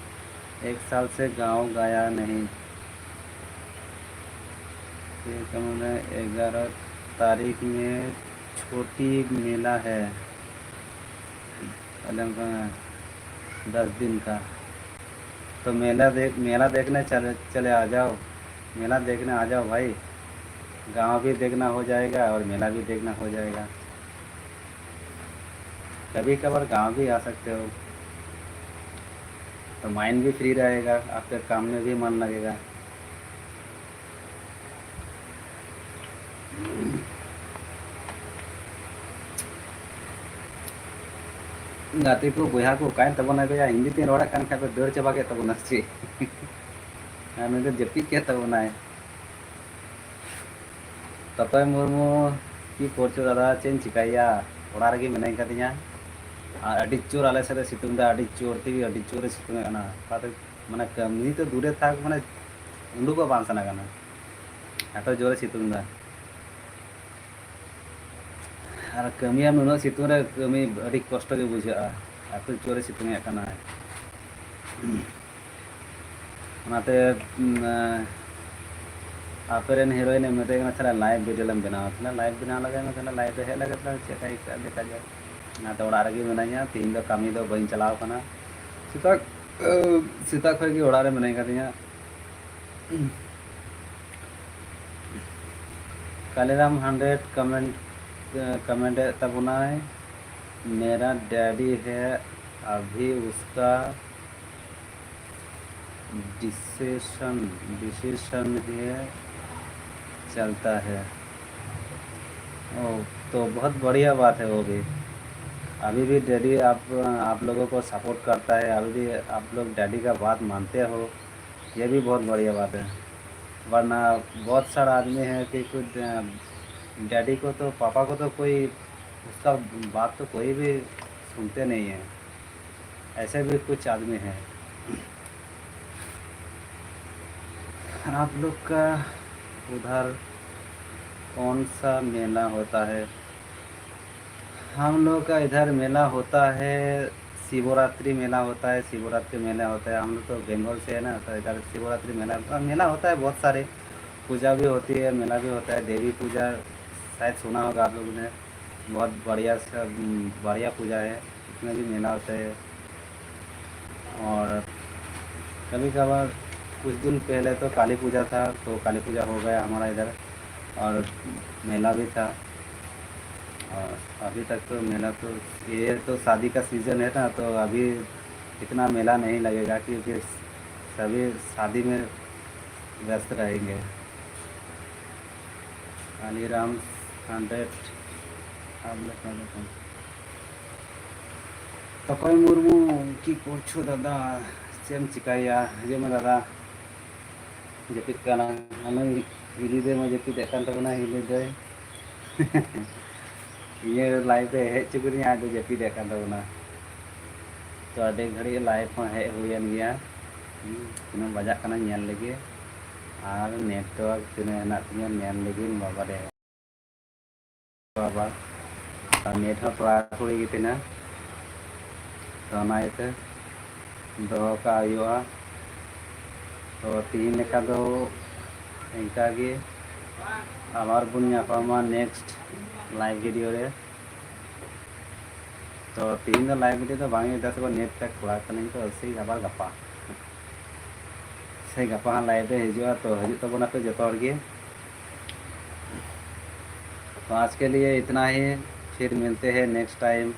एक साल से गांव गया नहीं। ये क्या बोल रहे हैं, ग्यारह तारीख में छोटी मेला है। अरे, दस दिन का। तो मेला देख, मेला देखने चले, चले आ जाओ, मेला देखने आ जाओ भाई। गांव भी देखना हो जाएगा और मेला भी देखना हो जाएगा। कभी कभार गांव भी आ सकते हो, तो माइंड भी फ्री रहेगा, आपके काम में भी मन लगेगा। ᱜᱟᱛᱮ ᱠᱚ, ᱵᱚᱭᱦᱟ ᱠᱚ, ᱚᱠᱟᱭᱮᱱ ᱛᱟᱵᱚᱱᱟ ᱠᱚᱭᱟ? ᱦᱤᱱᱫᱤ ᱛᱮᱧ ᱨᱚᱲᱮᱫ ᱠᱟᱱ ᱠᱷᱟᱡ ᱯᱮ ᱫᱟᱹᱲ ᱪᱟᱵᱟ ᱠᱮᱫ ᱛᱟᱵᱚᱱᱟ ᱥᱮ ᱪᱮᱫ? ᱟᱨ ᱱᱩᱭ ᱫᱚ ᱡᱟᱹᱯᱤᱫ ᱠᱮᱫ ᱛᱟᱵᱚᱱᱟᱭ᱾ ᱛᱚᱠᱚᱭ ᱢᱩᱨᱢᱩ, ᱪᱮᱫ ᱠᱚᱨᱪᱚ ᱫᱟᱫᱟ? ᱪᱮᱫ ᱤᱧ ᱪᱤᱠᱟᱹᱭᱟ, ᱚᱲᱟᱜ ᱨᱮᱜᱮ ᱢᱤᱱᱟᱹᱧ ᱠᱟᱫᱤᱧᱟ᱾ ᱟᱨ ᱟᱹᱰᱤ ᱡᱳᱨ ᱟᱞᱮ ᱥᱮᱫ ᱮ ᱥᱤᱛᱩᱝ ᱮᱫᱟ, ᱟᱹᱰᱤ ᱡᱳᱨ ᱛᱮᱜᱮ, ᱟᱹᱰᱤ ᱡᱳᱨᱮ ᱥᱤᱛᱩᱝ ᱮᱫ ᱠᱟᱱᱟ᱾ ᱚᱠᱟᱛᱮ, ᱢᱟᱱᱮ, ᱠᱟᱹᱢᱤ ᱛᱚ ᱫᱩᱨᱮ ᱛᱷᱟᱠ, ᱢᱟᱱᱮ, ᱩᱰᱩᱠᱚᱜ ᱵᱟᱝ ᱥᱟᱱᱟ ᱠᱟᱱᱟ, ᱮᱛᱚ ᱡᱳᱨᱮ ᱥᱤᱛᱩᱝ ᱮᱫᱟ᱾ ᱟᱨ ᱠᱟᱹᱢᱤᱭᱟᱢ ᱱᱩᱱᱟᱹᱜ ᱥᱤᱛᱩᱝ ᱨᱮ, ᱠᱟᱹᱢᱤ ᱟᱹᱰᱤ ᱠᱚᱥᱴᱚ ᱜᱮ ᱵᱩᱡᱷᱟᱹᱜᱼᱟ, ᱮᱛᱚ ᱡᱳᱨᱮ ᱥᱤᱛᱩᱝ ᱮᱫ ᱠᱟᱱᱟ᱾ ᱚᱱᱟᱛᱮ, ᱩᱢ, ᱟᱯᱮ ᱨᱮᱱ ᱦᱤᱨᱳᱭᱤᱱ ᱮ ᱢᱮᱛᱟᱭ ᱠᱟᱱᱟ, "ᱛᱟᱦᱞᱮ ᱞᱟᱭᱤᱵᱷ ᱵᱷᱤᱰᱤᱭᱳ ᱞᱮᱢ ᱵᱮᱱᱟᱣᱟ, ᱛᱟᱦᱞᱮ ᱞᱟᱭᱤᱵᱷ ᱵᱮᱱᱟᱣ ᱞᱟᱜᱟᱭ ᱢᱮ, ᱛᱟᱦᱞᱮ ᱞᱟᱭᱤᱵᱷ ᱨᱮ ᱦᱮᱡ ᱞᱮᱜᱮ, ᱛᱟᱦᱞᱮ ᱪᱮᱫ ᱞᱮᱠᱟ ᱟᱹᱭᱠᱟᱹᱜᱼᱟ ᱫᱮᱠᱷᱟ ᱡᱟᱠ᱾" ᱚᱱᱟᱛᱮ ᱚᱲᱟᱜ ᱨᱮᱜᱮ ᱢᱮᱱᱟᱧᱟ, ᱛᱮᱦᱮᱧ ᱫᱚ ᱠᱟᱹᱢᱤ ᱫᱚ ᱵᱟᱹᱧ ᱪᱟᱞᱟᱣ ᱠᱟᱱᱟ᱾ ᱥᱮᱛᱟᱜ, ᱥᱮᱛᱟᱜ ᱠᱷᱚᱱ ᱜᱮ ᱚᱲᱟᱜ ᱨᱮ ᱢᱮᱱᱟᱧ ᱠᱟᱫᱤᱧᱟ᱾ ᱠᱟᱞᱤᱨᱟᱢ ᱦᱟᱱᱰᱨᱮᱰ ᱠᱚᱢᱮᱱᱴ, ᱠᱚᱢᱮᱱᱴ ᱮᱫ ᱛᱟᱵᱚᱱᱟᱭ, "मेरा डैडी है, अभी उसका डिसीजन, डिसीजन ही चलता है।" ओ, तो बहुत बढ़िया बात है वो भी। अभी भी डैडी आप, आप लोगों को सपोर्ट करता है, अभी भी आप लोग डैडी का बात मानते हो, ये भी बहुत बढ़िया बात है। वरना बहुत सारा आदमी है कि कुछ, अ, डैडी को तो, पापा को तो कोई, उसका बात तो कोई भी सुनते नहीं है। ऐसे भी कुछ आदमी हैं। आप लोग का उधर कौन सा मेला होता है? हम लोग का इधर मेला होता है शिवरात्रि मेला होता है, शिवरात्रि मेला होता है। हम लोग तो बंगाल से है ना, तो इधर शिवरात्रि मेला, मेला होता है बहुत सारे, पूजा भी होती है, मेला भी होता है, देवी पूजा शायद सुना होगा आप लोगों ने, बहुत बढ़िया सा, बढ़िया पूजा है, उसमें भी मेला होता है। और कभी कभार, कुछ दिन पहले तो काली पूजा था, तो काली पूजा हो गया हमारा इधर, और मेला भी था। और अभी तक तो मेला तो, ये तो शादी का सीजन है ना, तो अभी इतना मेला नहीं लगेगा, क्योंकि सभी शादी में व्यस्त रहेंगे। कालीराम हंड्रेड, आप लोग का बताओ। ᱚᱠᱚᱭ ᱢᱩᱨᱢᱩ, ᱪᱮᱫ ᱠᱚ ᱫᱟᱫᱟ? ᱪᱮᱫ ᱮᱢ ᱪᱤᱠᱟᱹᱭᱟ? ᱦᱤᱡᱩᱜ ᱢᱮ ᱫᱟᱫᱟ, ᱡᱟᱹᱯᱤᱫ ᱠᱟᱱᱟ᱾ ᱟᱞᱮ ᱦᱤᱞᱤ ᱫᱟᱹᱭ ᱢᱟ ᱡᱟᱹᱯᱤᱫᱮᱫ ᱠᱟᱱ ᱛᱟᱵᱚᱱᱟ, ᱦᱤᱞᱤ ᱫᱟᱹᱭ᱾ ᱤᱧᱟᱹᱜ ᱞᱟᱭᱤᱵᱷ ᱨᱮ ᱦᱮᱡ ᱦᱚᱪᱚ ᱠᱤᱫᱤᱧᱟ, ᱟᱡ ᱫᱚ ᱡᱟᱹᱯᱤᱫᱮᱫ ᱠᱟᱱ ᱛᱟᱵᱚᱱᱟ᱾ ᱛᱚ, ᱟᱹᱰᱤ ᱜᱷᱟᱹᱲᱤᱡ ᱞᱟᱭᱤᱵᱷ ᱦᱚᱸ ᱦᱮᱡ ᱦᱩᱭᱮᱱ ᱜᱮᱭᱟ᱾ ᱦᱩᱸ, ᱛᱤᱱᱟᱹᱜ ᱵᱟᱡᱟᱜ ᱠᱟᱱᱟ ᱧᱮᱞ ᱞᱮᱜᱮ, ᱟᱨ ᱱᱮᱴᱣᱟᱨᱠ ᱛᱤᱱᱟᱹᱜ ᱦᱮᱱᱟᱜ ᱛᱤᱧᱟᱹ ᱧᱮᱞ ᱞᱮᱜᱮ, ᱵᱟᱵᱟ ᱨᱮ᱾ ᱵᱟᱵᱟ, ᱟᱨ ᱱᱮᱴ ᱦᱚᱸ ᱛᱷᱚᱲᱟ ᱠᱩᱲᱤ ᱜᱮ ᱛᱟᱦᱮᱱᱟ, ᱛᱚ ᱚᱱᱟ ᱤᱭᱟᱹᱛᱮ ᱫᱚᱦᱚ ᱠᱟᱜ ᱦᱩᱭᱩᱜᱼᱟ᱾ ᱛᱚ ᱛᱤᱦᱤᱧ ᱞᱮᱠᱟ ᱫᱚ ᱤᱱᱠᱟ ᱜᱮ, ᱟᱵᱟᱨ ᱵᱚᱱ ᱧᱟᱯᱟᱢᱟ ᱱᱮᱠᱥᱴ ᱞᱟᱭᱤᱵᱷ ᱵᱷᱤᱰᱤᱭᱳ ᱨᱮ᱾ ᱛᱚ ᱛᱤᱦᱤᱧ ᱫᱚ ᱞᱟᱭᱤᱵᱷ ᱵᱷᱤᱰᱤᱭᱳ ᱫᱚ ᱵᱟᱝ ᱦᱩᱭᱩᱜᱼᱟ, ᱥᱮ ᱱᱮᱴ ᱯᱮᱠ ᱠᱚᱲᱟ ᱠᱟᱹᱱᱟᱹᱧ ᱛᱚ, ᱥᱮᱭ ᱟᱵᱟᱨ ᱜᱟᱯᱟ, ᱥᱮᱭ ᱜᱟᱯᱟ ᱦᱟᱸᱜ ᱞᱟᱭᱤᱵᱷ ᱨᱮ ᱦᱤᱡᱩᱜᱼᱟ᱾ ᱛᱚ ᱦᱤᱡᱩᱜ ᱛᱟᱵᱚᱱᱟ ᱯᱮ ᱡᱚᱛᱚ ᱦᱚᱲ ᱜᱮ᱾ तो आज के लिए इतना ही, फिर मिलते हैं नेक्स्ट टाइम,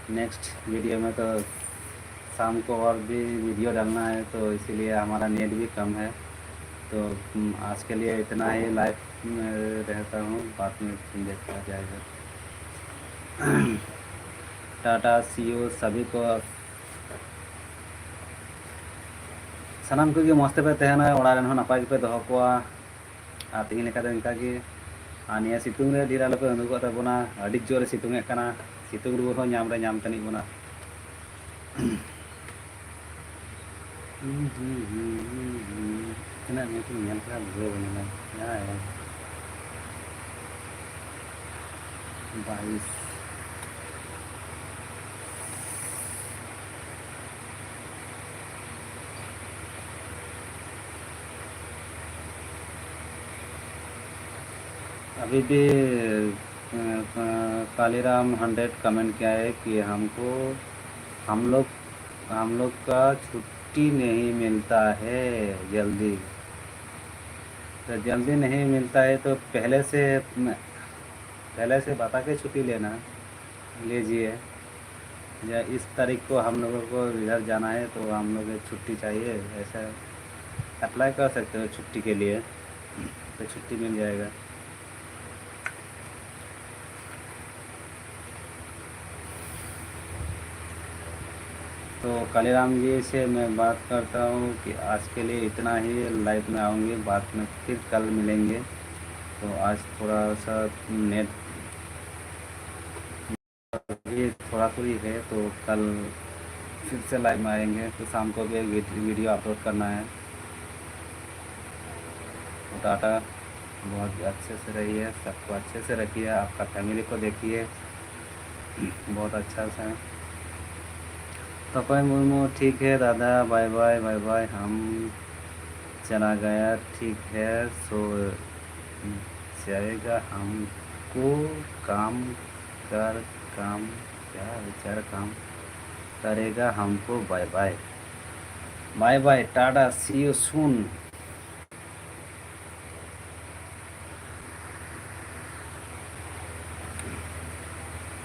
नेक्स्ट वीडियो में। तो शाम को और भी वीडियो डालना है, तो इसीलिए हमारा नेट भी कम है। तो हम्म, आज के लिए इतना ही। लाइव में रहता हूँ, बाद में फिर देखा जाएगा। टाटा, सी यू सभी को। ᱥᱟᱱᱟᱢ ᱠᱚᱜᱮ ᱢᱚᱡᱽ ᱛᱮᱯᱮ ᱛᱟᱦᱮᱱᱟ, ᱚᱲᱟᱜ ᱨᱮᱱ ᱦᱚᱸ ᱱᱟᱯᱟᱭ ᱜᱮᱯᱮ ᱫᱚᱦᱚ ᱠᱚᱣᱟ᱾ ᱟᱨ ᱛᱮᱦᱮᱧ ᱞᱮᱠᱟ ᱫᱚ ᱤᱱᱠᱟ ᱜᱮ᱾ ᱟᱨ ᱱᱤᱭᱟᱹ ᱥᱤᱛᱩᱝ ᱨᱮ ᱰᱷᱮᱨ ᱟᱞᱚᱯᱮ ᱩᱰᱩᱠᱚᱜ ᱛᱟᱵᱚᱱᱟ, ᱟᱹᱰᱤ ᱡᱳᱨᱮ ᱥᱤᱛᱩᱝ ᱮᱫ ᱠᱟᱱᱟ᱾ ᱥᱤᱛᱩᱝ ᱨᱩᱣᱟᱹ ᱦᱚᱸ ᱧᱟᱢ ᱨᱮ ᱧᱟᱢ ᱛᱟᱹᱱᱤᱡ ᱵᱚᱱᱟ᱾ ᱛᱤᱱᱟᱹᱜ ᱢᱤᱱᱤᱴ ᱤᱧ ᱧᱮᱞ ᱠᱮᱫᱟ ᱵᱩᱡᱷᱟᱹᱣ ᱵᱟᱹᱧ ᱧᱟᱢ ᱫᱟ᱾ ᱵᱟᱭᱤᱥ᱾ अभी भी अ, अ, कालीराम हंड्रेड कमेंट किया है कि हमको हम लोग हम लोग का छुट्टी नहीं मिलता है जल्दी। तो जल्दी नहीं मिलता है तो पहले से पहले से बता के छुट्टी लेना लीजिए। या इस तारीख को हम लोगों को इधर जाना है तो हम लोग छुट्टी चाहिए, ऐसा अप्लाई कर सकते हो छुट्टी के लिए। तो छुट्टी मिल जाएगा। तो कालीराम जी से मैं बात करता हूँ कि आज के लिए इतना ही। लाइव में आऊँगी, बाद में फिर कल मिलेंगे। तो आज थोड़ा सा नेट अभी थोड़ा थोड़ी है, तो कल फिर से लाइव में आएंगे। तो शाम को भी एक वीडियो अपलोड करना है। टाटा। बहुत अच्छे से रहिए, सबको अच्छे से रखिए, आपका फैमिली को देखिए। बहुत अच्छा सा है। तपय मुर्मू, ठीक है दादा, बाय बाय, बाय बाय। हम चला गया, ठीक है, सो जाएगा। हमको काम कर काम क्या विचार काम करेगा हमको। Bye bye, bye bye, tata, see you soon.